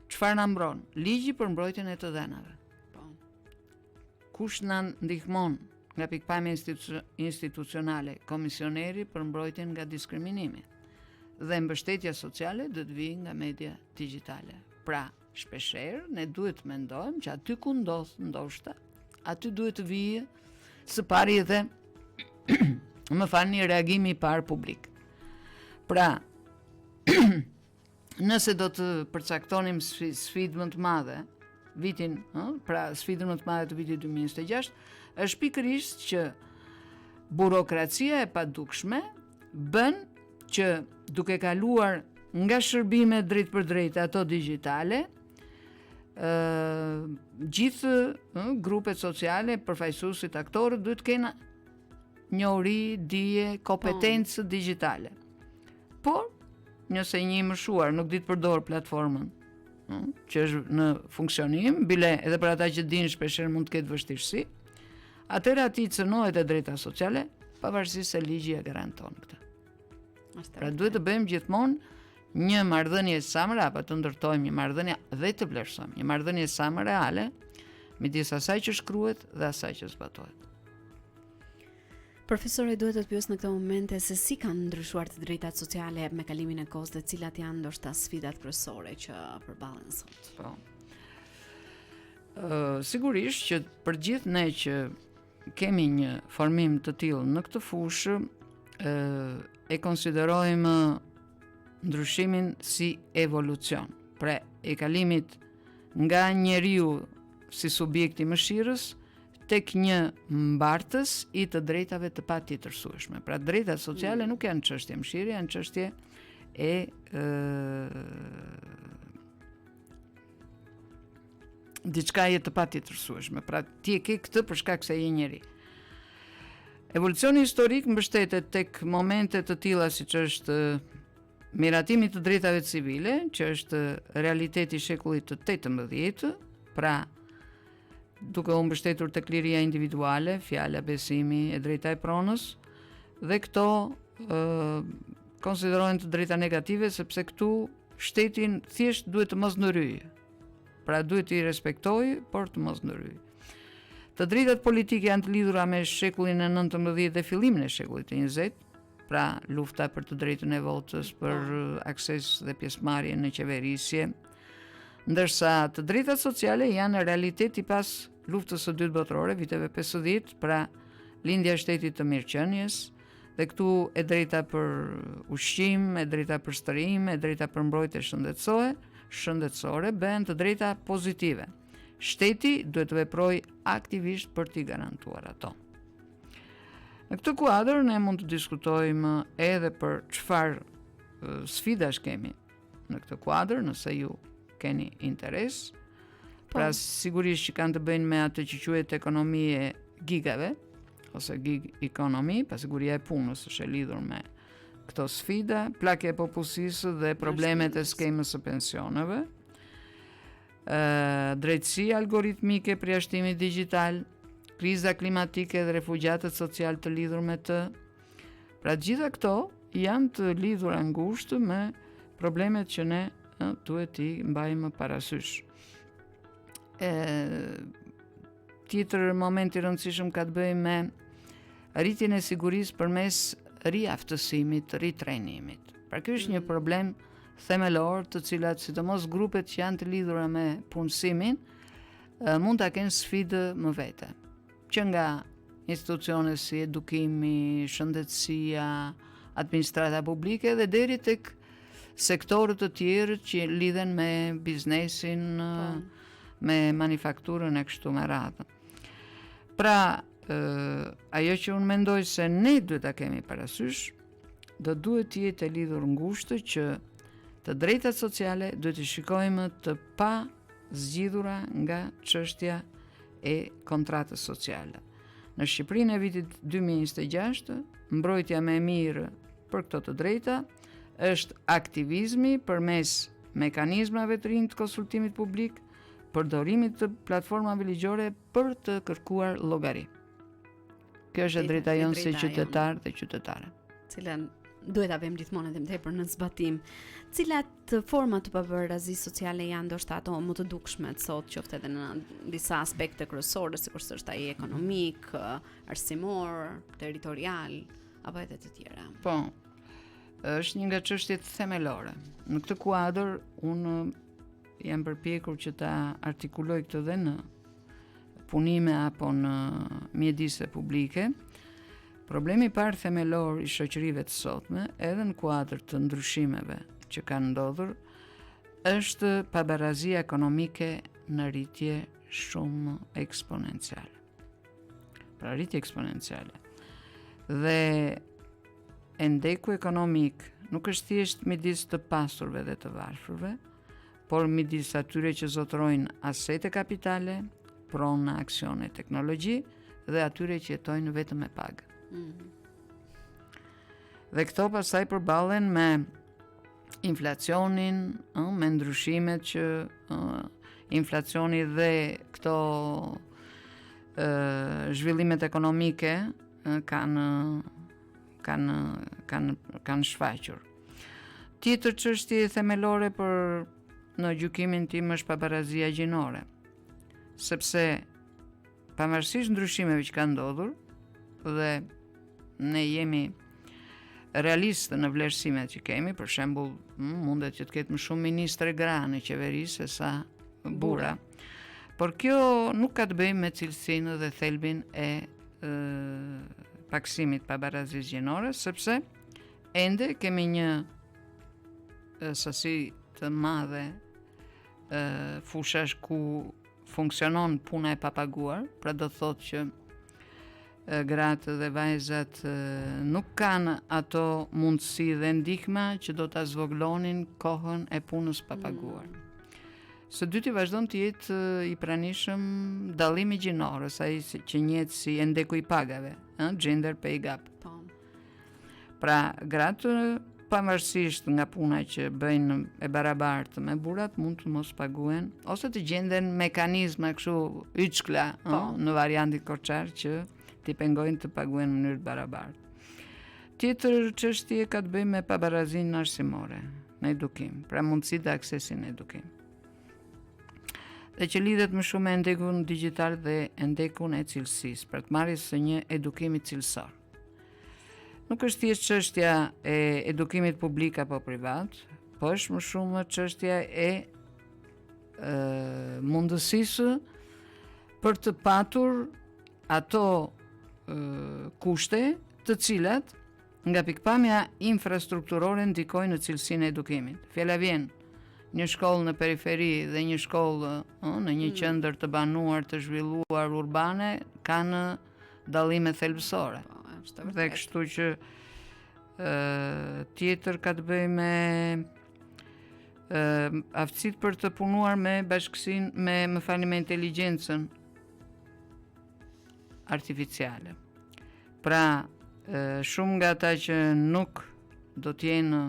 Çfarë na mbron? Ligji për mbrojtjen e të dhënave. Po. Kush na ndihmon nga pikëpamja institu institucionale? Komisioneri për mbrojtjen nga diskriminimi. Dhe mbështetja sociale do të vijë nga media digjitale. Pra, Shpeshherë ne duhet të mendojmë që aty ku ndodh ndoshta, aty duhet të vijë së pari edhe më falni reagimi i parë publik. Pra, nëse do të përcaktonim sfidë më të madhe, vitin, ë, pra sfidën më të madhe të vitit 2026, është pikërisht që burokracia e padukshme bën që duke kaluar nga shërbimet drejtpërdrejt ato digjitale, ë gjithë ë, grupet sociale, përfaqësuesit, aktorët duhet të kenë njohuri, dije, kompetencë po. digjitale. Por, nëse një i moshuar nuk di të përdorë platformën, ë, që është në funksionim, bile edhe për ata që dinë shpeshherë mund të ketë vështirësi, atëherë atij cënohet e drejta sociale, pavarësisht se ligji e garanton këtë. Pra duhet të bëjmë gjithmonë një marrëdhënie sa më reale, të ndërtojmë një marrëdhënie dhe të vlerësojmë një marrëdhënie sa më reale midis asaj që shkruhet dhe asaj që zbatohet. Profesore, duhet të të pyes në këto momente se si kanë ndryshuar të drejtat sociale me kalimin e kohës dhe cilat janë ndoshta sfidat kryesore që përballen sot. Po. Ë, sigurisht që për gjithë ne që kemi një formim të tillë në këtë fushë, ë e konsiderojmë ndryshimin si evolucion. Pra, e kalimit nga njeriu si subjekt i mëshirës tek një mbartës i të drejtave të patjetërsueshme. Pra, drejtat sociale mm. nuk janë çështje mëshire, janë çështje e ë diçkaje të patjetërsueshme. Pra ti e ke këtë për shkak se je njeri. Evolucioni historik mbështetet tek momente të tilla siç është miratimi i të drejtave civile, që është realiteti i shekullit të 18, pra duke u mbështetur tek liria individuale, fjala, besimi, e drejta e pronës, dhe këto ë konsiderohen të drejta negative sepse këtu shteti thjesht duhet të mos ndërhyjë. Pra duhet t'i respektojë, por të mos ndërhyjë. Të drejtat politike janë të lidhura me shekullin e 19 dhe fillimin e shekullit të 20, pra lufta për të drejtën e votës, për po. akses dhe pjesëmarrje në qeverisje, ndërsa të drejtat sociale janë realiteti pas luftës së dytë botërore, viteve 50, pra lindja e shtetit të mirëqenies, Dhe këtu e drejta për ushqim, e drejta për strehim, e drejta për mbrojtje shëndetësore, shëndetësore bëhen të drejta pozitive. Shteti duhet të veprojë aktivisht për t'i garantuar ato. Në këtë kuadër ne mund të diskutojmë edhe për çfarë sfidash kemi në këtë kuadër, nëse ju keni interes. Po. Pra sigurisht që kanë të bëjnë me atë që quhet ekonomi e gigave ose gig economy, pasiguria e punës është e lidhur me këto sfida, plakja e popullsisë dhe problemet e skemës së pensioneve. Ë drejtësia algoritmike, përjashtimi digjital, kriza klimatike dhe refugjatët social të lidhur me të. Pra të gjitha këto janë të lidhura ngushtë me problemet që ne duhet t'i mbajmë parasysh. E. Tjetër moment i rëndësishëm ka të bëjë me rritjen e sigurisë përmes riaftësimit, ritrajnimit. Pra ky është një mm. problem themelor, të cilat sidomos grupet që janë të lidhura me punësimin, mund ta kenë sfidë më vete. Që nga institucione si edukimi, shëndetësia, administrata publike dhe deri tek sektorë të tjerë që lidhen me biznesin, po. me manifakturën e kështu me radhë. Pra, ë, ajo që unë mendoj se ne duhet ta kemi parasysh, do duhet të jetë e lidhur ngushtë që të drejtat sociale duhet t'i shikojmë të pazgjidhura nga çështja e kontratës sociale. Në Shqipërinë e vitit 2026, mbrojtja më e mirë për këto të drejta është aktivizmi përmes mekanizmave të rinj të konsultimit publik, përdorimit të platformave ligjore për të kërkuar llogari. Kjo është e drejta jonë si qytetarë dhe qytetare. Cilën duhet ta vëmë gjithmonë edhe më tepër në zbatim. Cilat forma të pabarazisë sociale janë ndoshta ato më të dukshmet sot, qoftë edhe në disa aspekte kryesore, sikurse është ai ekonomik, arsimor, territorial apo edhe të tjera. Po. Është një nga çështjet themelore. Në këtë kuadër unë jam përpjekur që ta artikuloj këtë dhe në punime apo në mjedise publike. Problemi i parë themelor i shoqërive të sotme, edhe në kuadër të ndryshimeve që kanë ndodhur, është pabarazia ekonomike në rritje shumë eksponenciale. Pra rritje eksponenciale. Dhe hendeku ekonomik nuk është thjesht midis të pasurve dhe të varfërve, por midis atyre që zotërojnë asete kapitale, prona, aksione, teknologji dhe atyre që jetojnë vetëm me pagë. Mm -hmm. Dhe këto pastaj përballen me inflacionin, ë, me ndryshimet që ë, inflacioni dhe këto ë zhvillimet ekonomike ë, kanë kanë kanë kanë shfaqur. Tjetër çështje themelore për në gjykimin tim është pabarazia gjinore. Sepse pavarësisht ndryshimeve që kanë ndodhur dhe ne jemi realistë në vlerësimet që kemi, për shembull, mundet që të ketë më shumë ministre gra në qeveri se sa burra. Por kjo nuk ka të bëjë me cilësinë dhe thelbin e, e pakësimit pabarazisë gjinore, sepse ende kemi një sasi të madhe e, fushash ku funksionon puna e papaguar, pra do të thotë që gratë dhe vajzat nuk kanë ato mundësi dhe ndihma që do ta zvogëlonin kohën e punës papaguar. Mm. Së dyti vazhdon të jetë i pranishëm dallimi gjinor, ose ai që njihet si hendeku i pagave, ëh, gender pay gap. Po. Pra, gratë pavarësisht nga puna që bëjnë e barabartë me burrat, mund të mos paguhen ose të gjenden mekanizma kështu yçkla, po. në variantin korçar që t'i pengojnë të paguhen në mënyrë të barabartë. Tjetër çështje ka të bëjë me pabarazinë arsimore në edukim, pra mundësitë dhe aksesin në edukim. Dhe që lidhet më shumë me hendekun digjital dhe hendekun e cilësisë, pra të marrjes së një edukimi cilësor. Nuk është thjesht çështja e edukimit publik apo privat, po është më shumë çështja e, e mundësisë për të patur ato e, kushte të cilat nga pikëpamja infrastrukturore ndikojnë në cilësinë e edukimit. Fjala vjen, një shkollë në periferi dhe një shkollë në një mm. qendër të banuar, të zhvilluar urbane kanë dallime thelbësore. Po, është vërtet. Dhe kështu që ë tjetër ka të bëjë me ë aftësitë për të punuar me bashkësinë, me më falni me inteligjencën artificiale. Pra, ë shumë nga ata që nuk do të jenë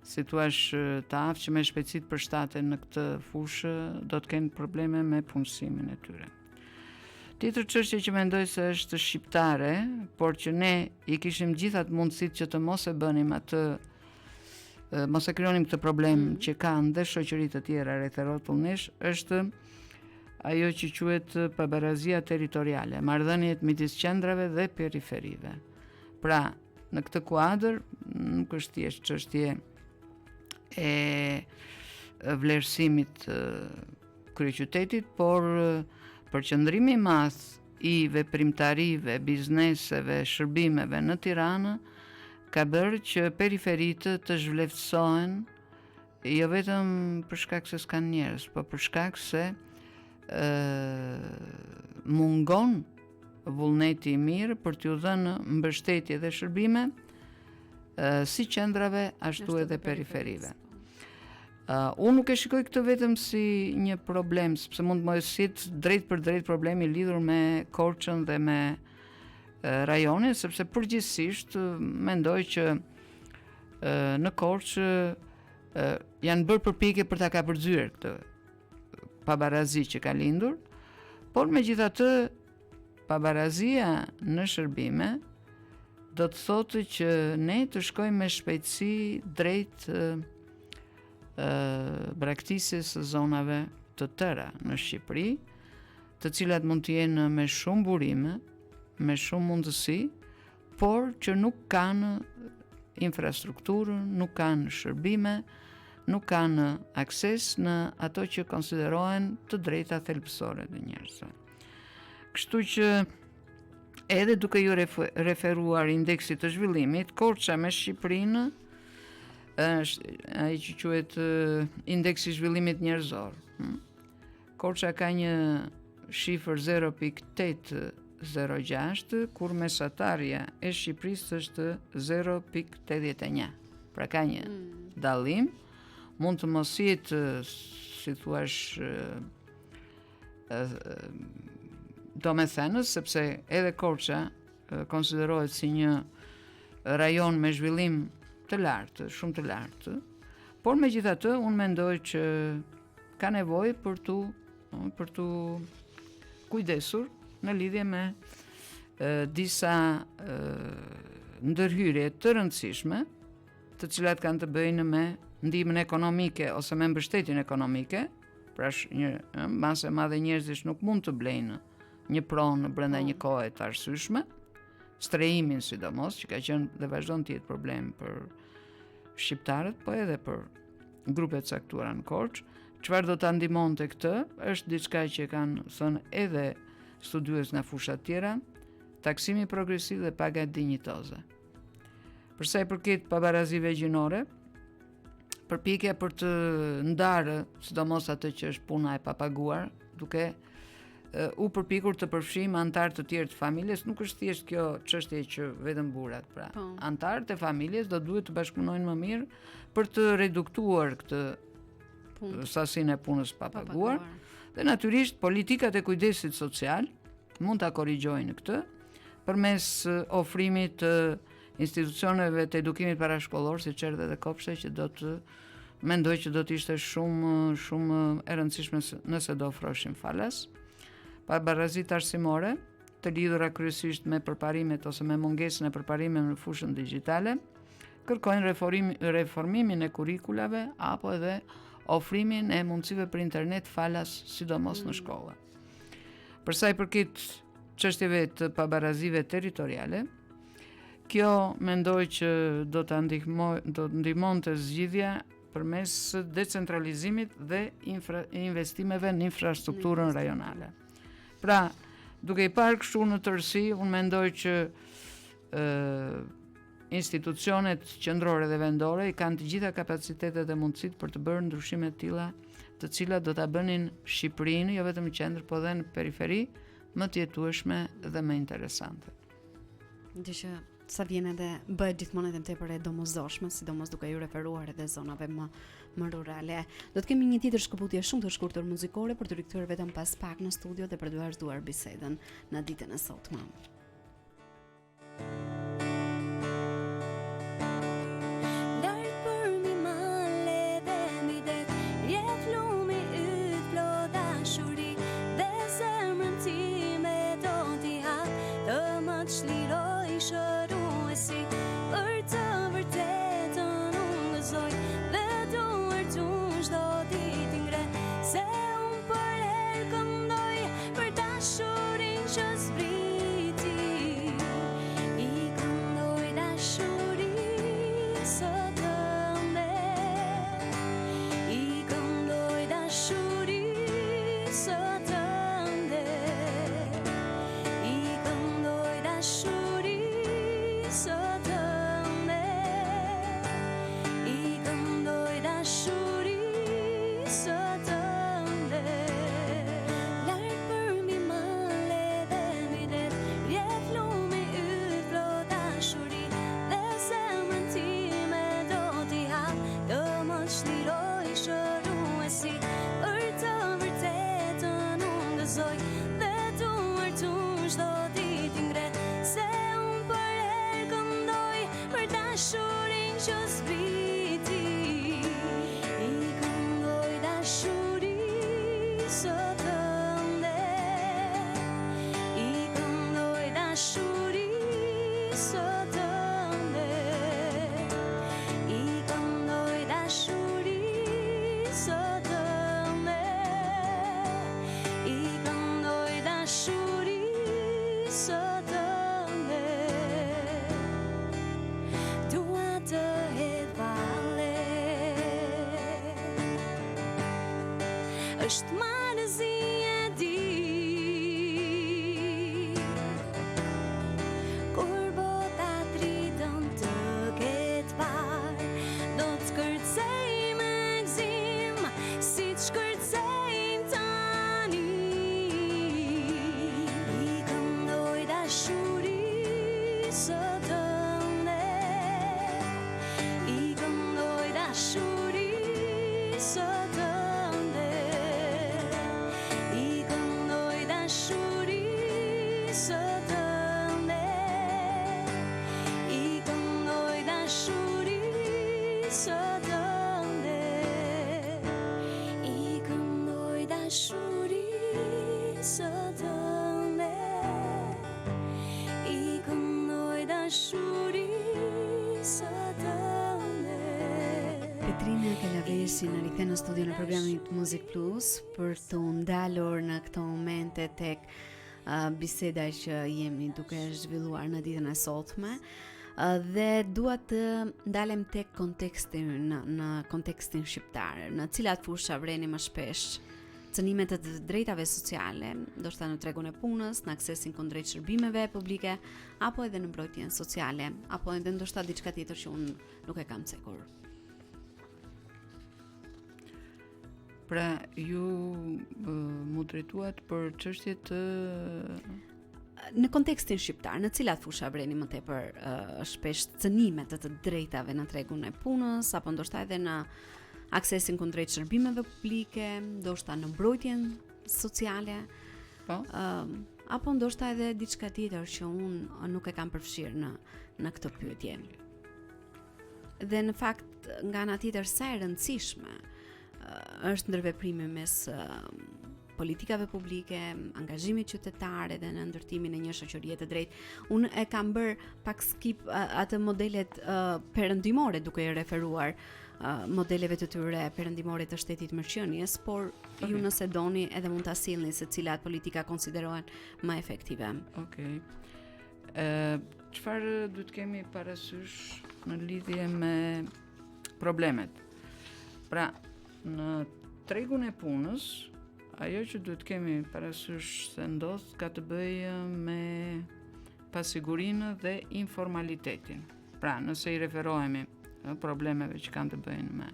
si thua të aftë që me shpejtësi të përshtaten në këtë fushë, do të kenë probleme me punësimin e tyre. Tjetër çështje që mendoj se është shqiptare, por që ne i kishim gjithë atë mundësitë që të mos e bënim atë mos e krijonim këtë problem mm. që kanë dhe shoqëri të tjera rreth e rrotull nesh, është ajo që quhet pabarazia territoriale, marrëdhëniet midis qendrave dhe periferive. Pra, në këtë kuadër nuk është thjesht çështje e vlerësimit të kryeqytetit, por përqendrimi i madh i veprimtarive, bizneseve, shërbimeve në Tiranë ka bërë që periferitë të zhvleftësohen jo vetëm për shkak se s'kanë njerëz, po për shkak se ë mungon vullneti i mirë për t'ju dhënë mbështetje dhe shërbime si qendrave ashtu edhe periferive. Uh, unë nuk e shikoj këtë vetëm si një problem, sepse mund të mos jetë drejtpërdrejt problemi lidhur me Korçën dhe me uh, rajonin, sepse përgjithsisht mendoj që uh, në Korçë uh, janë bërë përpjekje për ta kapërcyer këtë pabarazi që ka lindur, por megjithatë pabarazia në shërbime do të thotë që ne të shkojmë me shpejtësi drejt braktisjes së zonave të tëra në Shqipëri, të cilat mund të jenë me shumë burime, me shumë mundësi, por që nuk kanë infrastrukturën, nuk kanë shërbime, nuk kanë akses në ato që konsiderohen të drejta thelbësore të njerëzve. Kështu që edhe duke iu referuar indeksit të zhvillimit, Korça me Shqipërinë është ai që quhet indeksi i zhvillimit njerëzor. Hm? Korça ka një shifër 0.806, kur mesatarja e Shqipërisë është 0.81. Pra ka një mm. dallim, mund të mos jetë, si thuash, domethënës, sepse edhe Korça konsiderohet si një rajon me zhvillim të lartë, shumë të lartë, por megjithatë unë mendoj që ka nevojë për t'u për t'u kujdesur në lidhje me e, disa e, ndërhyrje të rëndësishme, të cilat kanë të bëjnë me ndihmën ekonomike ose me mbështetjen ekonomike, pra një masë e madhe njerëzish nuk mund të blejnë një pronë brenda një po. kohe të arsyeshme, strehimin sidomos, që ka qenë dhe vazhdon të jetë problem për shqiptarët, po edhe për grupe të caktuara në Korçë. Çfarë do ta ndihmonte këtë? Është diçka që kanë thënë edhe studiues nga fusha të tjera, taksimi progresiv dhe paga dinjitoze. Për sa i përket pabarazive gjinore, përpjekja për të ndarë, sidomos atë që është puna e papaguar, duke u përpjekur të përfshijmë anëtarë të tjerë të familjes, nuk është thjesht kjo çështje që vetëm burrat, pra. Po. Anëtarët e familjes do duhet të bashkëpunojnë më mirë për të reduktuar këtë sasinë e punës papaguar. Dhe natyrisht politikat e kujdesit social mund ta korrigjojnë këtë përmes ofrimit të institucioneve të edukimit parashkollor, si çerdhe dhe kopshte që do të mendoj që do të ishte shumë shumë e rëndësishme nëse do ofroheshin falas. Pabarazitë arsimore, të lidhura kryesisht me përparimet ose me mungesën e përparimeve në fushën digjitale, kërkojnë reform, reformimin e kurrikulave apo edhe ofrimin e mundësive për internet falas, sidomos në mm. shkolla. Për sa i përket çështjeve të pabarazive territoriale, Kjo mendoj që do ta ndihmoj, do të ndihmonte zgjidhja përmes decentralizimit dhe infra, investimeve në infrastrukturën rajonale. Pra, duke i parë kështu në tërësi, unë mendoj që ë institucionet qendrore dhe vendore i kanë të gjitha kapacitetet dhe mundësitë për të bërë ndryshime të tilla, të cilat do ta bënin Shqipërinë jo vetëm në qendër, por edhe në periferi më të jetueshme dhe më interesante. Gjë që sa vjen edhe bëhet gjithmonë edhe më tepër e domosdoshme, sidomos duke iu referuar edhe zonave më më rurale. Do të kemi një tjetër shkëputje shumë të shkurtër muzikore për t'u rikthyer vetëm pas pak në studio dhe për të vazhduar bisedën në ditën e sotme. Lart përmi male dhe mbi det Rrjedh lumi yt plot dashuri Dhe zemrën time do t'i hap Të më çlirojë shëruesi Për të vërtetën unë gëzoj Dhe duart unë çdo ditë i ngre Se unë përherë këndoj. Është marrëzi e di Kur bota dritën të ketë parë Do të kërcejmë me gëzim Siç kërcejmë tani I këndoj dashurisë tënde I këndoj dashurisë tënde I këndoj dashurisë tënde I këndoj dashurisë tënde I këndoj dashurisë tënde I këndoj dashurisë tënde Petrina Kalavesi na rikthen në studion e programit Music Plus për të ndalur në këto momente tek uh, biseda që jemi duke zhvilluar në ditën e sotme. Uh, dhe dua të ndalem tek konteksti në në kontekstin shqiptar, në cilat fusha vreni më shpesh cënime të të drejtave sociale, ndoshta në tregun e punës, në aksesin kundrejt shërbimeve publike, apo edhe në mbrojtjen sociale, apo edhe ndoshta diçka tjetër që unë nuk e kam cekur. Pra, ju mu drejtuat për çështje të në kontekstin shqiptar, në cilat fusha vreni më tepër uh, shpesh cënime të të drejtave në tregun e punës apo ndoshta edhe në aksesin kundrejt shërbimeve publike, ndoshta në mbrojtjen sociale, po, uh, apo ndoshta edhe diçka tjetër që unë nuk e kam përfshirë në në këtë pyetje. Dhe në fakt nga ana tjetër sa e rëndësishme është ndërveprimi mes politikave publike, angazhimit qytetar edhe në ndërtimin e një shoqërie të drejtë. Unë e kam bërë pak skip atë modelet uh, perëndimore duke i referuar uh, modeleve të tyre perëndimore të shtetit mirëqenies, por okay. ju nëse doni edhe mund ta sillni se cilat politika konsiderohen më efektive. Okej. Okay. Ë, çfarë duhet të kemi parasysh në lidhje me problemet? Pra, në tregun e punës, ajo që duhet të kemi parasysh se ndodh ka të bëjë me pasigurinë dhe informalitetin. Pra, nëse i referohemi problemeve që kanë të bëjnë me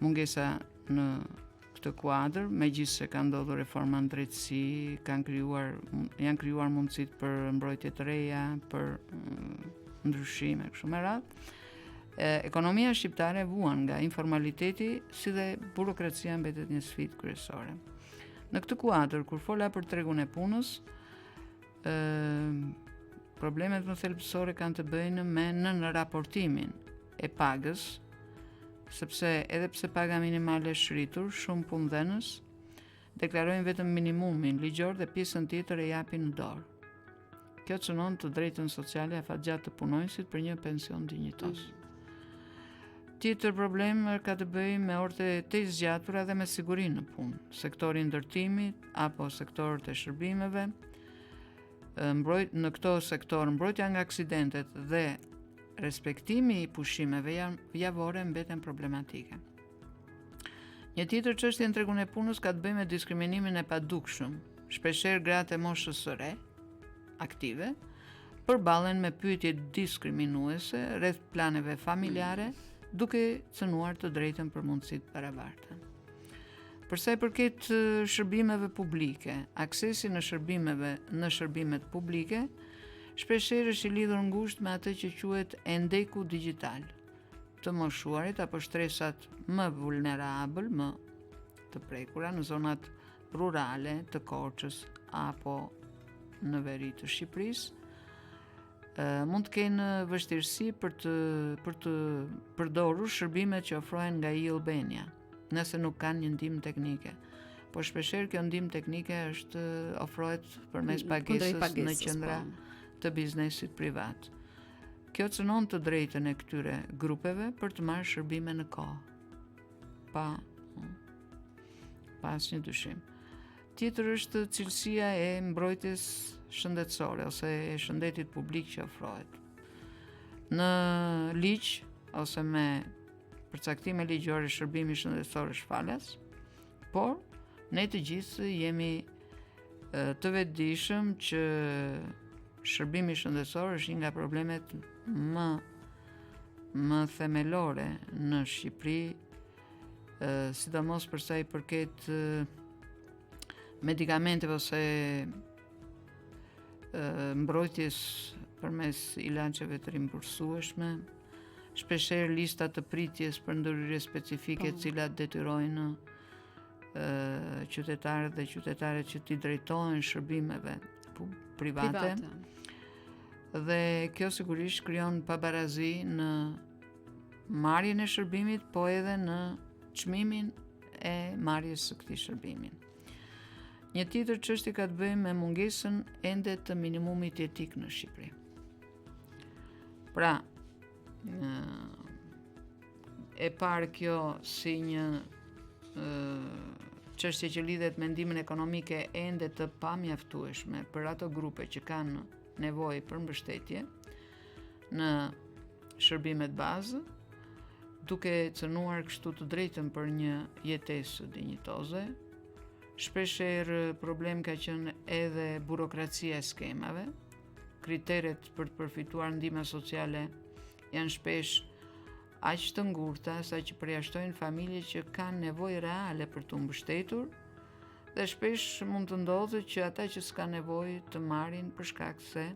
mungesa në këtë kuadër, megjithëse ka ndodhur reforma në drejtësi, kanë krijuar janë krijuar mundësitë për mbrojtje të reja, për mm, ndryshime kështu me radhë. Ekonomia shqiptare vuan nga informaliteti si dhe burokracia mbetet një sfidë kryesore. Në këtë kuadër, kur fola për tregun e punës, ë problemet më thelbësore kanë të bëjnë me nënraportimin e pagës, sepse edhe pse paga minimale është rritur, shumë punëdhënës deklarojnë vetëm minimumin ligjor dhe pjesën tjetër e japin në dorë. Kjo cënon të drejtën sociale afatgjatë të punonjësit për një pension dinjitoz. Tjetër problem ka të bëjë me orët e tejzgjatura dhe me sigurinë në punë. Sektori i ndërtimit apo sektorët e shërbimeve, mbrojt në këto sektorë mbrojtja nga aksidentet dhe respektimi i pushimeve javore mbeten problematike. Një tjetër çështje në tregun e punës ka të bëjë me diskriminimin e padukshëm. Shpeshherë gratë e moshës së re, aktive, përballen me pyetje diskriminuese rreth planeve familjare, duke cënuar të drejtën për mundësi të barabarta. Për sa i përket shërbimeve publike, aksesi në shërbimeve në shërbimet publike shpeshherë është i lidhur ngushtë me atë që quhet hendeku digjital. Të moshuarit apo shtresat më vulnerabël, më të prekura në zonat rurale të Korçës apo në veri të Shqipërisë, mund të kenë vështirësi për të për të përdorur shërbimet që ofrohen nga e-Albania, nëse nuk kanë një ndihmë teknike. Por shpeshherë kjo ndihmë teknike është ofrohet përmes pagesës, pagesës në qendra po. të biznesit privat. Kjo cënon të drejtën e këtyre grupeve për të marrë shërbime në kohë. Pa pa asnjë dyshim. Tjetër është cilësia e mbrojtjes shëndetësore ose e shëndetit publik që ofrohet. Në ligj ose me përcaktime ligjore shërbimi shëndetësor është falas, Por ne të gjithë jemi të vetëdijshëm që shërbimi shëndetësor është një nga problemet më më themelore në Shqipëri, sidomos për sa i përket medikamenteve ose mbrojtjes përmes ilaçeve të rimbursueshme, shpeshherë lista të pritjes për ndërhyrje specifike po. të cilat detyrojnë qytetarët dhe qytetaret që t'i drejtohen shërbimeve private. private. Dhe kjo sigurisht krijon pabarazi në marrjen e shërbimit, po edhe në çmimin e marrjes së këtij shërbimi. Një tjetër çështje ka të bëjë me mungesën ende të minimumit jetik në Shqipëri. Pra, e parë kjo si një çështje që lidhet me ndihmën ekonomike ende të pamjaftueshme për ato grupe që kanë nevojë për mbështetje në shërbimet bazë, duke cënuar kështu të drejtën për një jetesë dinjitoze. Shpeshherë problem ka qenë edhe burokracia e skemave, kriteret për të përfituar ndihma sociale janë shpesh aq të ngurta sa që përjashtojnë familje që kanë nevojë reale për t'u mbështetur dhe shpesh mund të ndodhë që ata që s'kanë nevojë të marrin për shkak se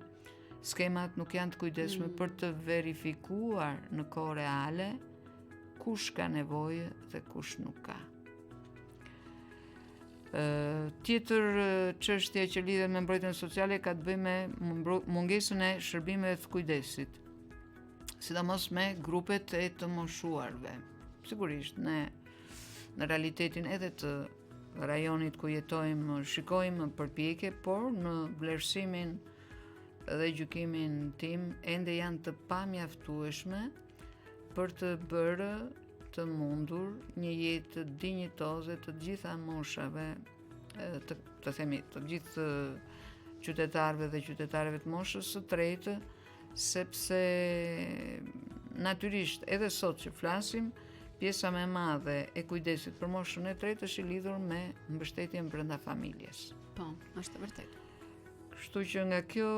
skemat nuk janë të kujdesshme mm. për të verifikuar në kohë reale kush ka nevojë dhe kush nuk ka. Tjetër çështje që lidhet me mbrojtjen sociale ka të bëjë me mungesën e shërbimeve të kujdesit, sidomos me grupet e të moshuarve. Sigurisht, ne në realitetin edhe të rajonit ku jetojmë, shikojmë përpjekje, por në vlerësimin dhe gjykimin tim ende janë të pamjaftueshme për të bërë të mundur një jetë dinjitoze të gjitha moshave, të, të themi, të gjithë qytetarëve dhe qytetareve të moshës së tretë, sepse natyrisht edhe sot që flasim, pjesa më e madhe e kujdesit për moshën e tretë është i lidhur me mbështetjen brenda familjes. Po, është e vërtetë. Kështu që nga kjo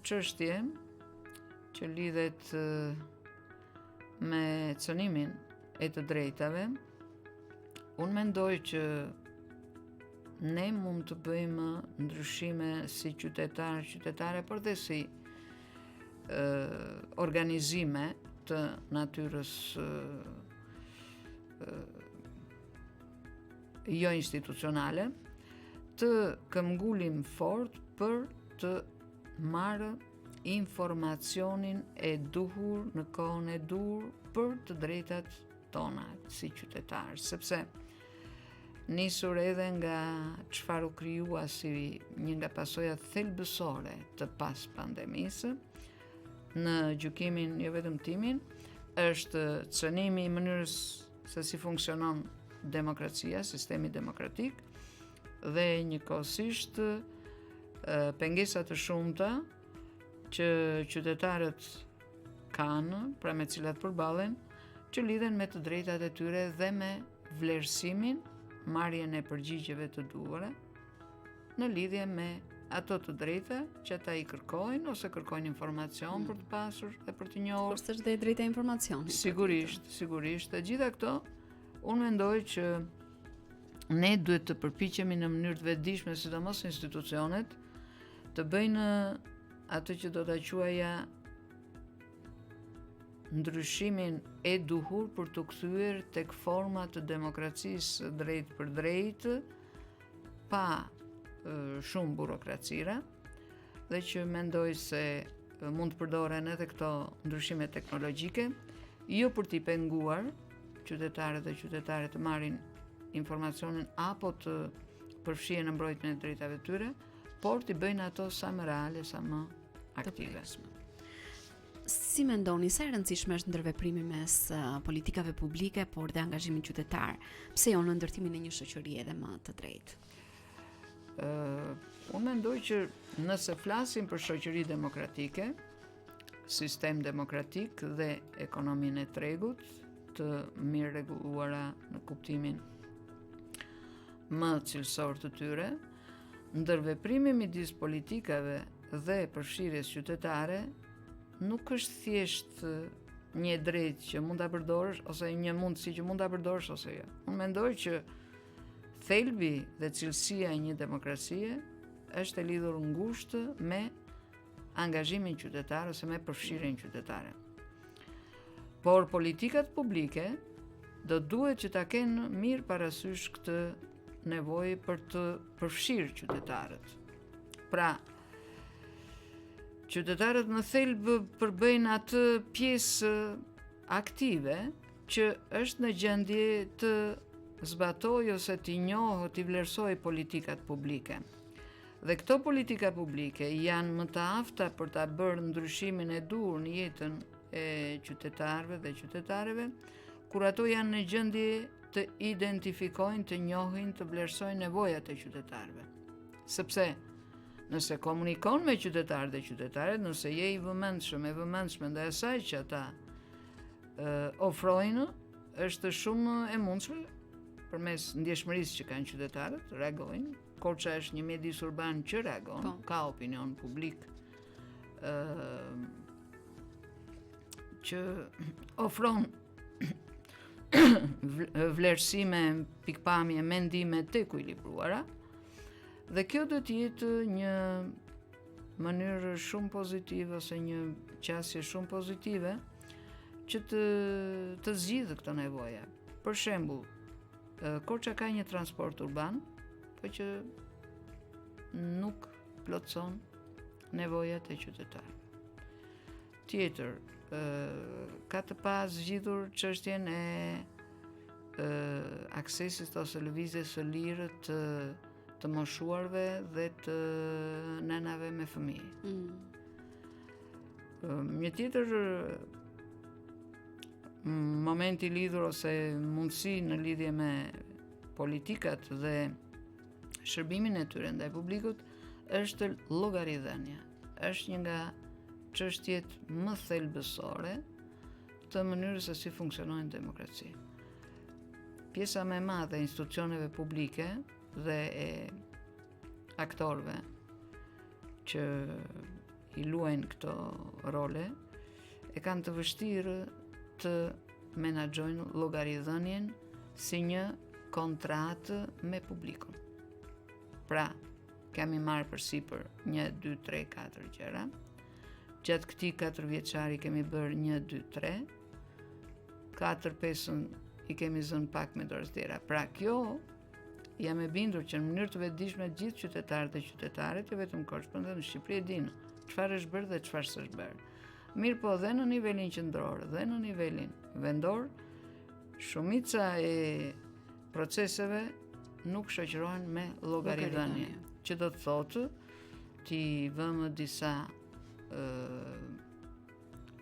çështje që lidhet me cënimin e të drejtave, unë mendoj që ne mund të bëjmë ndryshime si qytetarë, qytetare, por dhe si e, organizime të natyrës e, e, jo institucionale, të këmbëngulim fort për të marrë informacionin e duhur në kohën e duhur për të drejtat tona si qytetarë, sepse nisur edhe nga çfarë u krijua si një nga pasojat thelbësore të pas pandemisë, në gjykimin jo vetëm timin, është cënimi i mënyrës se si funksionon demokracia, sistemi demokratik, dhe njëkohësisht pengesa të shumta që qytetarët kanë, pra me cilat përballen, që lidhen me të drejtat e tyre dhe me vlerësimin, marrjen e përgjigjeve të duhura në lidhje me ato të drejta që ata i kërkojnë ose kërkojnë informacion mm. për të pasur dhe për të njohur. Por është dhe e drejta e informacionit. Sigurisht, sigurisht, të gjitha këto unë mendoj që ne duhet të përpiqemi në mënyrë të vetëdijshme, sidomos institucionet, të bëjnë atë që do ta quaja ndryshimin e duhur për t'u kthyer tek forma të demokracisë drejtpërdrejt pa shumë burokracira dhe që mendoj se mund të përdoren edhe këto ndryshime teknologjike, jo për t'i penguar qytetarët dhe qytetaret të marrin informacionin apo të përfshihen në mbrojtjen e drejtave të tyre, por t'i bëjnë ato sa më reale, sa më aktive. Si mendoni, sa e rëndësishme është ndërveprimi mes uh, politikave publike, por dhe angazhimin qytetar, pse jo në ndërtimin e një shoqërie edhe më të drejtë? Uh, unë mendoj që nëse flasim për shoqëri demokratike, sistem demokratik dhe ekonominë e tregut të mirërregulluara në kuptimin. më cilësor të tyre, ndërveprimi midis politikave dhe përfshirjes qytetare nuk është thjesht një e drejtë që mund ta përdorësh ose një mundësi që mund ta përdorësh ose jo. Unë mendoj që thelbi dhe cilësia e një demokracie është e lidhur ngushtë me angazhimin qytetar ose me përfshirjen qytetare. Por politikat publike do duhet që ta kenë mirë parasysh këtë nevojë për të përfshirë qytetarët. Pra, qytetarët në thelb përbëjnë atë pjesë aktive që është në gjendje të zbatojë ose t'i njohë, t'i vlerësojë politikat publike. Dhe këto politika publike janë më të afta për ta bërë ndryshimin e duhur në jetën e qytetarëve dhe qytetareve, kur ato janë në gjendje të identifikojnë, të njohin, të vlerësojnë nevojat e qytetarëve. Sepse nëse komunikon me qytetarët dhe qytetaret, nëse je i vëmendshëm, e vëmendshme ndaj asaj që ata e, ofrojnë, është shumë e mundshme përmes ndjeshmërisë që kanë qytetarët, reagojnë, Korça është një mjedis urban që reagon, po. ka opinion publik ë që ofron vlerësime, pikëpamje, mendime të ekuilibruara. Dhe kjo do të jetë një mënyrë shumë pozitive ose një qasje shumë pozitive që të të zgjidhë këto nevoja. Për shembull, Korça ka një transport urban, po që nuk plotëson nevojat e qytetarëve. Tjetër, ka të pazgjidhur çështjen e aksesit ose lëvizjes së lirë të të moshuarve dhe të nënave me fëmijë. Mm. Një tjetër moment i lidhur ose mundësi në lidhje me politikat dhe shërbimin e tyre ndaj publikut është llogaridhënia. Është një nga çështjet më thelbësore të mënyrës se si funksionojnë në demokraci. Pjesa më e madhe e institucioneve publike dhe e aktorëve që i luajnë këto role, e kanë të vështirë të menaxhojnë llogaridhënien si një kontratë me publikun. Pra, kemi marrë përsipër 1, 2, 3, 4 gjëra. Gjatë këtij 4 vjeçari kemi bërë 1, 2, 3. 4, 5 i kemi zënë pak me dorëzdera. Pra, kjo Jam e bindur që në mënyrë të vetëdijshme gjithë qytetarët dhe qytetaret, jo vetëm Korçë, por edhe në Shqipëri e dinë çfarë është bërë dhe çfarë s'është bërë. Mirëpo dhe në nivelin qendror dhe në nivelin vendor, shumica e proceseve nuk shoqërohen me llogaridhënie, që do të thotë t'i vëmë disa ë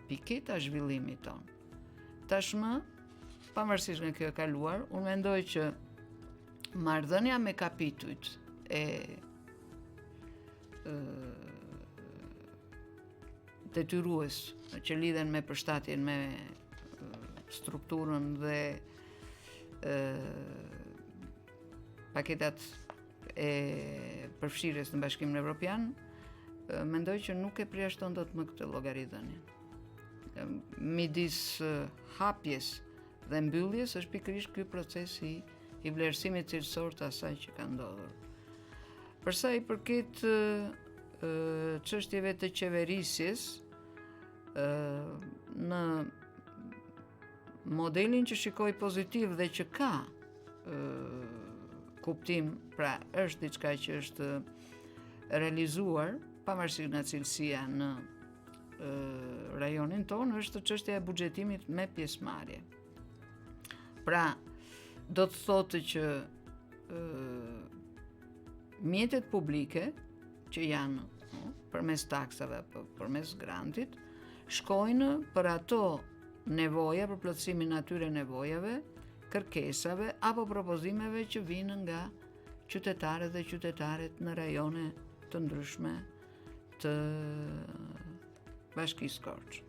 piketa zhvillimit tonë. Tashmë, pavarësisht nga kjo e kaluar, unë mendoj që marrëdhënia me kapitujt e ë detyrues që lidhen me përshtatjen me strukturën dhe ë paketat e përfshirjes në Bashkimin Evropian, mendoj që nuk e përjashton dot më këtë llogaridhënie. Midis hapjes dhe mbylljes është pikërisht ky proces i i vlerësimit cilësor të asaj që ka ndodhur. Për sa i përket çështjeve të qeverisjes, në modelin që shikoj pozitiv dhe që ka kuptim, pra është diçka që është realizuar, pavarësisht nga cilësia në rajonin tonë, është çështja e buxhetimit me pjesëmarrje. Pra, do të thotë që ë mjetet publike që janë përmes taksave apo përmes grantit, shkojnë për ato nevoja, për plotësimin e atyre nevojave, kërkesave apo propozimeve që vijnë nga qytetarët dhe qytetaret në rajone të ndryshme të Bashkisë Korçë.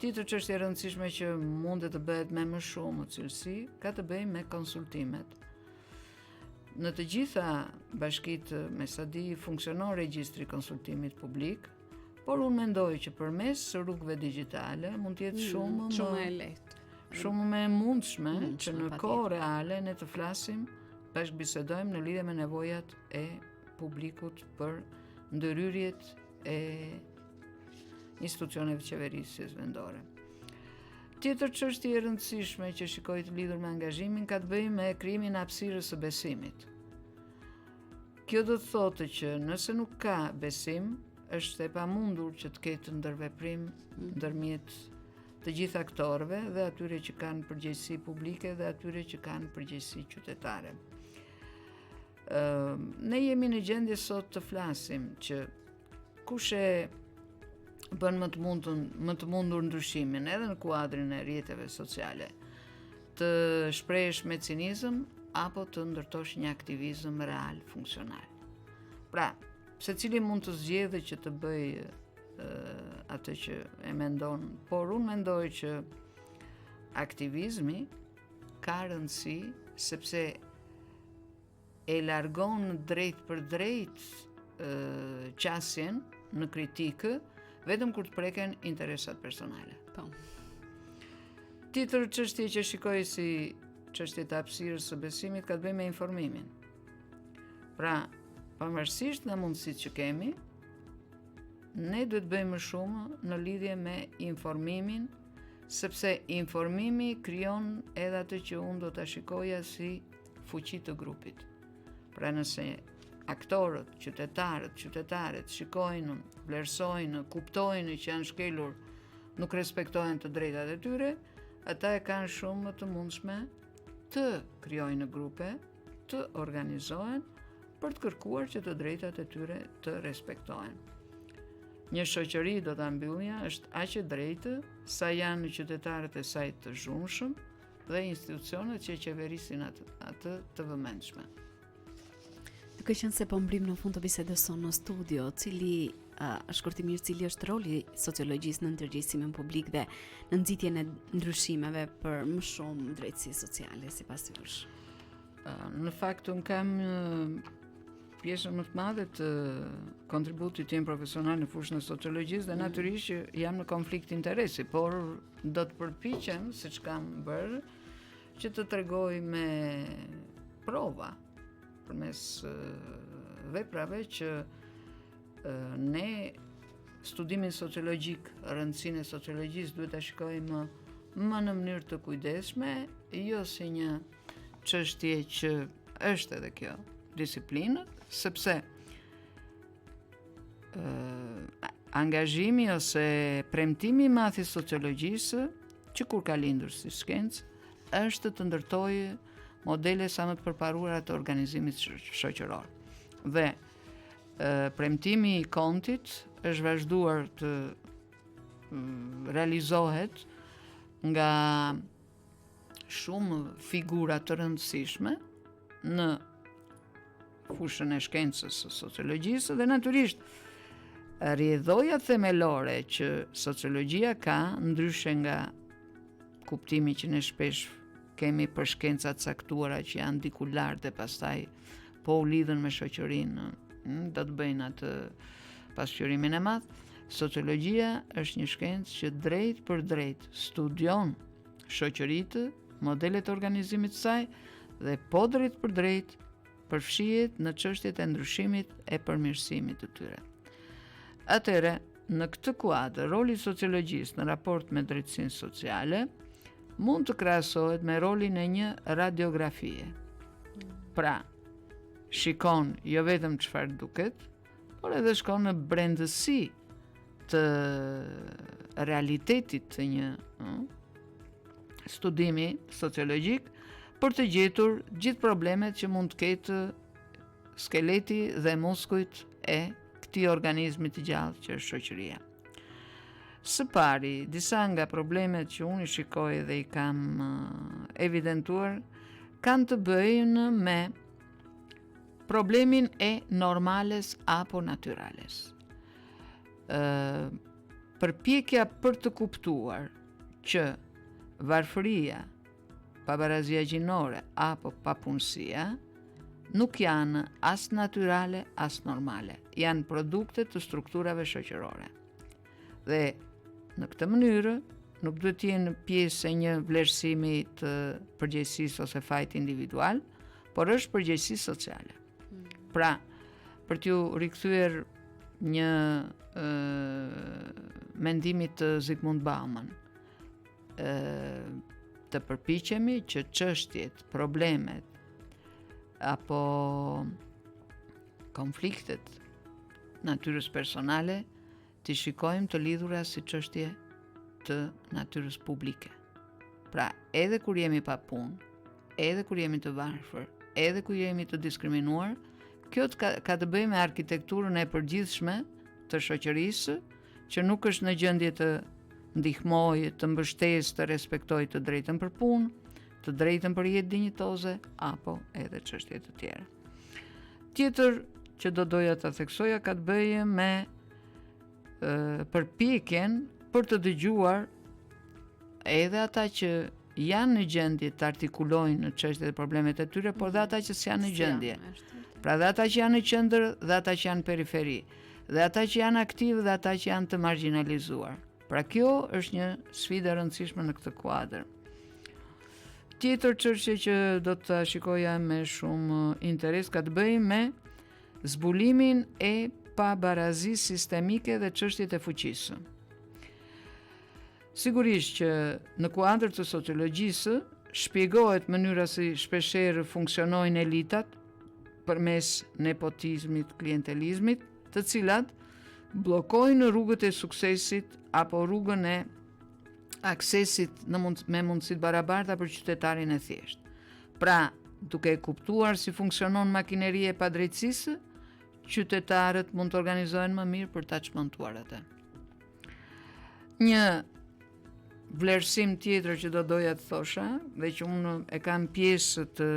Tjetër çështje e rëndësishme që mundet të bëhet me më shumë cilësi, ka të bëjë me konsultimet. Në të gjitha bashkitë me sa di funksionon regjistri i konsultimit publik, por unë mendoj që përmes rrugëve digjitale mund të jetë mm, shumë më shumë e lehtë. Shumë më e mundshme që në kohë reale ne të flasim, bashkëbisedojmë në lidhje me nevojat e publikut për ndërhyrjet e institucioneve të qeverisjes vendore. Tjetër çështje e rëndësishme që shikoj të lidhur me angazhimin ka të bëjë me krijimin e hapësirës së besimit. Kjo do të thotë që nëse nuk ka besim, është e pamundur që të ketë ndërveprim mm. ndërmjet të gjithë aktorëve dhe atyre që kanë përgjegjësi publike dhe atyre që kanë përgjegjësi qytetare. Ë, ne jemi në gjendje sot të flasim që kush e bën më të mundun, më të mundur ndryshimin edhe në kuadrin e rrjeteve sociale. Të shprehesh me cinizëm apo të ndërtosh një aktivizëm real funksional. Pra, secili mund të zgjedhë që të bëjë atë që e mendon, por unë mendoj që aktivizmi ka rëndësi sepse e largon drejtpërdrejt qasjen në kritikë vetëm kur të preken interesat personale. Po. Tjetër çështje që shikoj si çështje të hapësirës së besimit ka të bëjë me informimin. Pra, pavarësisht nga mundësitë që kemi, ne duhet të bëjmë më shumë në lidhje me informimin, sepse informimi krijon edhe atë që unë do ta shikoja si fuqi të grupit. Pra nëse aktorët, qytetarët, qytetaret shikojnë, vlerësojnë, kuptojnë që janë shkelur, nuk respektohen të drejtat e tyre, ata e kanë shumë më të mundshme të krijojnë grupe, të organizohen për të kërkuar që të drejtat e tyre të respektohen. Një shoqëri do ta mbyllja është aq e drejtë sa janë qytetarët e saj të zhurmshëm, dhe institucionet që qeverisin atë, atë të vëmendshme. Duke qenë se po mbërrijmë në fund të bisedës sonë në studio, cili uh, shkurtimisht cili është roli i sociologjisë në ndërgjegjësimin publik dhe në nxitjen e ndryshimeve për më shumë drejtësi sociale sipas jush? Uh, në fakt unë kam uh, pjesën më të madhe të kontributit tim profesional në fushën e sociologjisë dhe mm. natyrisht që jam në konflikt interesi, por do të përpiqem, siç kam bërë, që të tregoj me prova përmes veprave që ne studimin sociologjik, rëndësinë e sociologjisë duhet ta shikojmë më në mënyrë të kujdesshme, jo si një çështje që është edhe kjo disiplinë, sepse ë angazhimi ose premtimi i madh i sociologjisë që kur ka lindur si shkencë është të ndërtojë modele sa më të përparuara të organizimit shoqëror. Dhe e, premtimi i Kontit është vazhduar të realizohet nga shumë figura të rëndësishme në fushën e shkencës së sociologjisë dhe natyrisht rrjedhoja themelore që sociologjia ka ndryshe nga kuptimi që ne shpesh kemi për shkenca të caktuara që janë diku lart dhe pastaj po u lidhën me shoqërinë, hm, do të bëjnë atë pasqyrimin e madh. Sociologjia është një shkencë që drejtpërdrejt studion shoqëritë, modelet e organizimit të saj dhe po drejtpërdrejt përfshihet në çështjet e ndryshimit e përmirësimit të tyre. Atëherë, në këtë kuadër, roli i sociologjisë në raport me drejtësinë sociale mund të krahasohet me rolin e një radiografie. Pra, shikon jo vetëm çfarë duket, por edhe shkon në brendësi të realitetit të një ëh, studimi sociologjik për të gjetur gjithë problemet që mund të ketë skeleti dhe muskujt e këtij organizmi të gjallë që është shoqëria. Së pari, disa nga problemet që unë i shikoj dhe i kam evidentuar kanë të bëjnë me problemin e normales apo natyrales. Ë përpjekja për të kuptuar që varfëria, pabarazia gjinore apo papunësia. nuk janë as natyrale, as normale. Janë produkte të strukturave shoqërore. Dhe në këtë mënyrë nuk duhet të jenë pjesë e një vlerësimi të përgjegjësisë ose fajit individual, por është përgjegjësi sociale. Mm. Pra, për t'ju rikthyer një ë mendimit të Zygmunt Bauman, ë të përpiqemi që çështjet, problemet apo konfliktet natyrës personale t'i shikojmë të lidhura si çështje të natyrës publike. Pra, edhe kur jemi pa punë, edhe kur jemi të varfër, edhe kur jemi të diskriminuar, kjo të ka, ka të bëjë me arkitekturën e përgjithshme të shoqërisë që nuk është në gjendje të ndihmojë, të mbështesë, të respektojë të drejtën për punë, të drejtën për jetë dinjitoze apo edhe çështje të tjera. Tjetër që do doja ta theksoja ka të bëjë me përpjekjen për të dëgjuar edhe ata që janë në gjendje të artikulojnë në çështjet dhe problemet e tyre, por dhe ata që s'janë në gjendje. Pra dhe ata që janë në qendër dhe ata që janë në periferi, dhe ata që janë aktivë dhe ata që janë të margjinalizuar. Pra kjo është një sfidë e rëndësishme në këtë kuadër. Tjetër çështje që do të shikoja me shumë interes ka të bëjë me zbulimin e pabarazisë sistemike dhe çështjet e fuqisë. Sigurisht që në kuadër të sociologjisë shpjegohet mënyra si shpeshherë funksionojnë elitat përmes nepotizmit, klientelizmit, të cilat bllokojnë rrugët e suksesit apo rrugën e aksesit në mund, me mundësi të barabarta për qytetarin e thjeshtë. Pra, duke e kuptuar si funksionon makineria e padrejtësisë, qytetarët mund të organizohen më mirë për ta çmontuar atë. Një vlerësim tjetër që do doja të thosha dhe që unë e kam pjesë të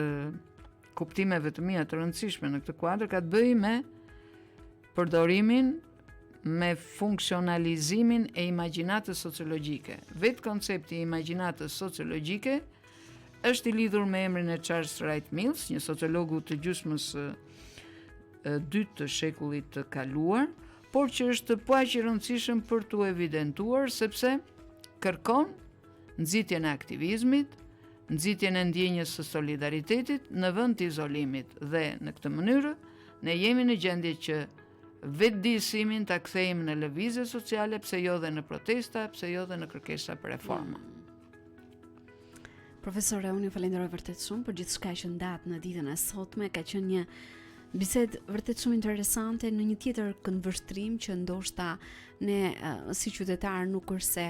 kuptimeve të mia të rëndësishme në këtë kuadër ka të bëjë me përdorimin me funksionalizimin e imagjinatës sociologjike. Vetë koncepti i imagjinatës sociologjike është i lidhur me emrin e Charles Wright Mills, një sociologu të gjysmës së dytë të shekullit të kaluar, por që është po aq i rëndësishëm për t'u evidentuar sepse kërkon nxitjen e aktivizmit, nxitjen e ndjenjës së solidaritetit në vend të izolimit dhe në këtë mënyrë ne jemi në gjendje që vetëdijësimin ta kthejmë në lëvizje sociale, pse jo dhe në protesta, pse jo dhe në kërkesa për reforma. Mm. Profesore, unë ju falenderoj vërtet shumë për gjithçka që ndatë në ditën e sotme. Ka qenë një bisedë vërtet shumë interesante në një tjetër këndvështrim që ndoshta ne si qytetarë nuk është se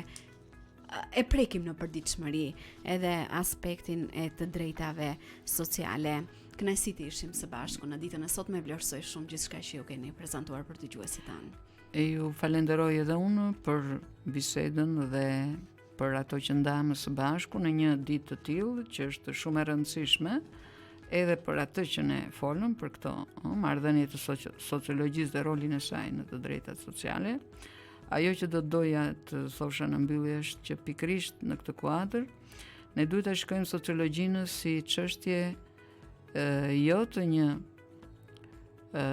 e prekim në përditshmëri edhe aspektin e të drejtave sociale. Kënaqësi të ishim së bashku në ditën e sotme, vlerësoj shumë gjithçka që ju keni prezantuar për dëgjuesit tanë. E ju falenderoj edhe unë për bisedën dhe për ato që ndamë së bashku në një ditë të tillë që është shumë e rëndësishme edhe për atë që ne folëm për këto marrëdhënie të sociologjisë dhe rolin e saj në të drejtat sociale. Ajo që do të doja të thosha në mbyllje është që pikërisht në këtë kuadër ne duhet ta shikojmë sociologjinë si çështje jo të një e,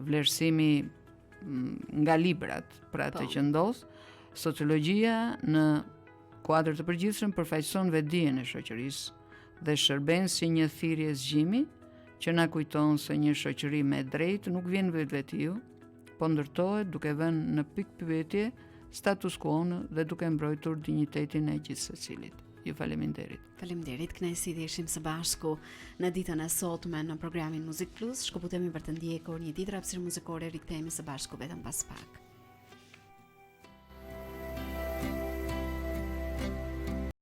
vlerësimi nga librat, pra atë po. që ndodh, sociologjia në kuadër të përgjithshëm përfaqëson vetëdijen e shoqërisë dhe shërben si një thirrje zgjimi që na kujton se një shoqëri më e drejtë nuk vjen vetvetiu, po ndërtohet duke vënë në pikëpyetje status quo-në dhe duke mbrojtur dinjitetin e gjithsecilit. Ju faleminderit. Faleminderit, kënaqësi të ishim së bashku në ditën e sotme në programin Muzik Plus. Shkëputemi për të ndjekur një tjetër hapësirë muzikore, rikthehemi së bashku vetëm pas pak.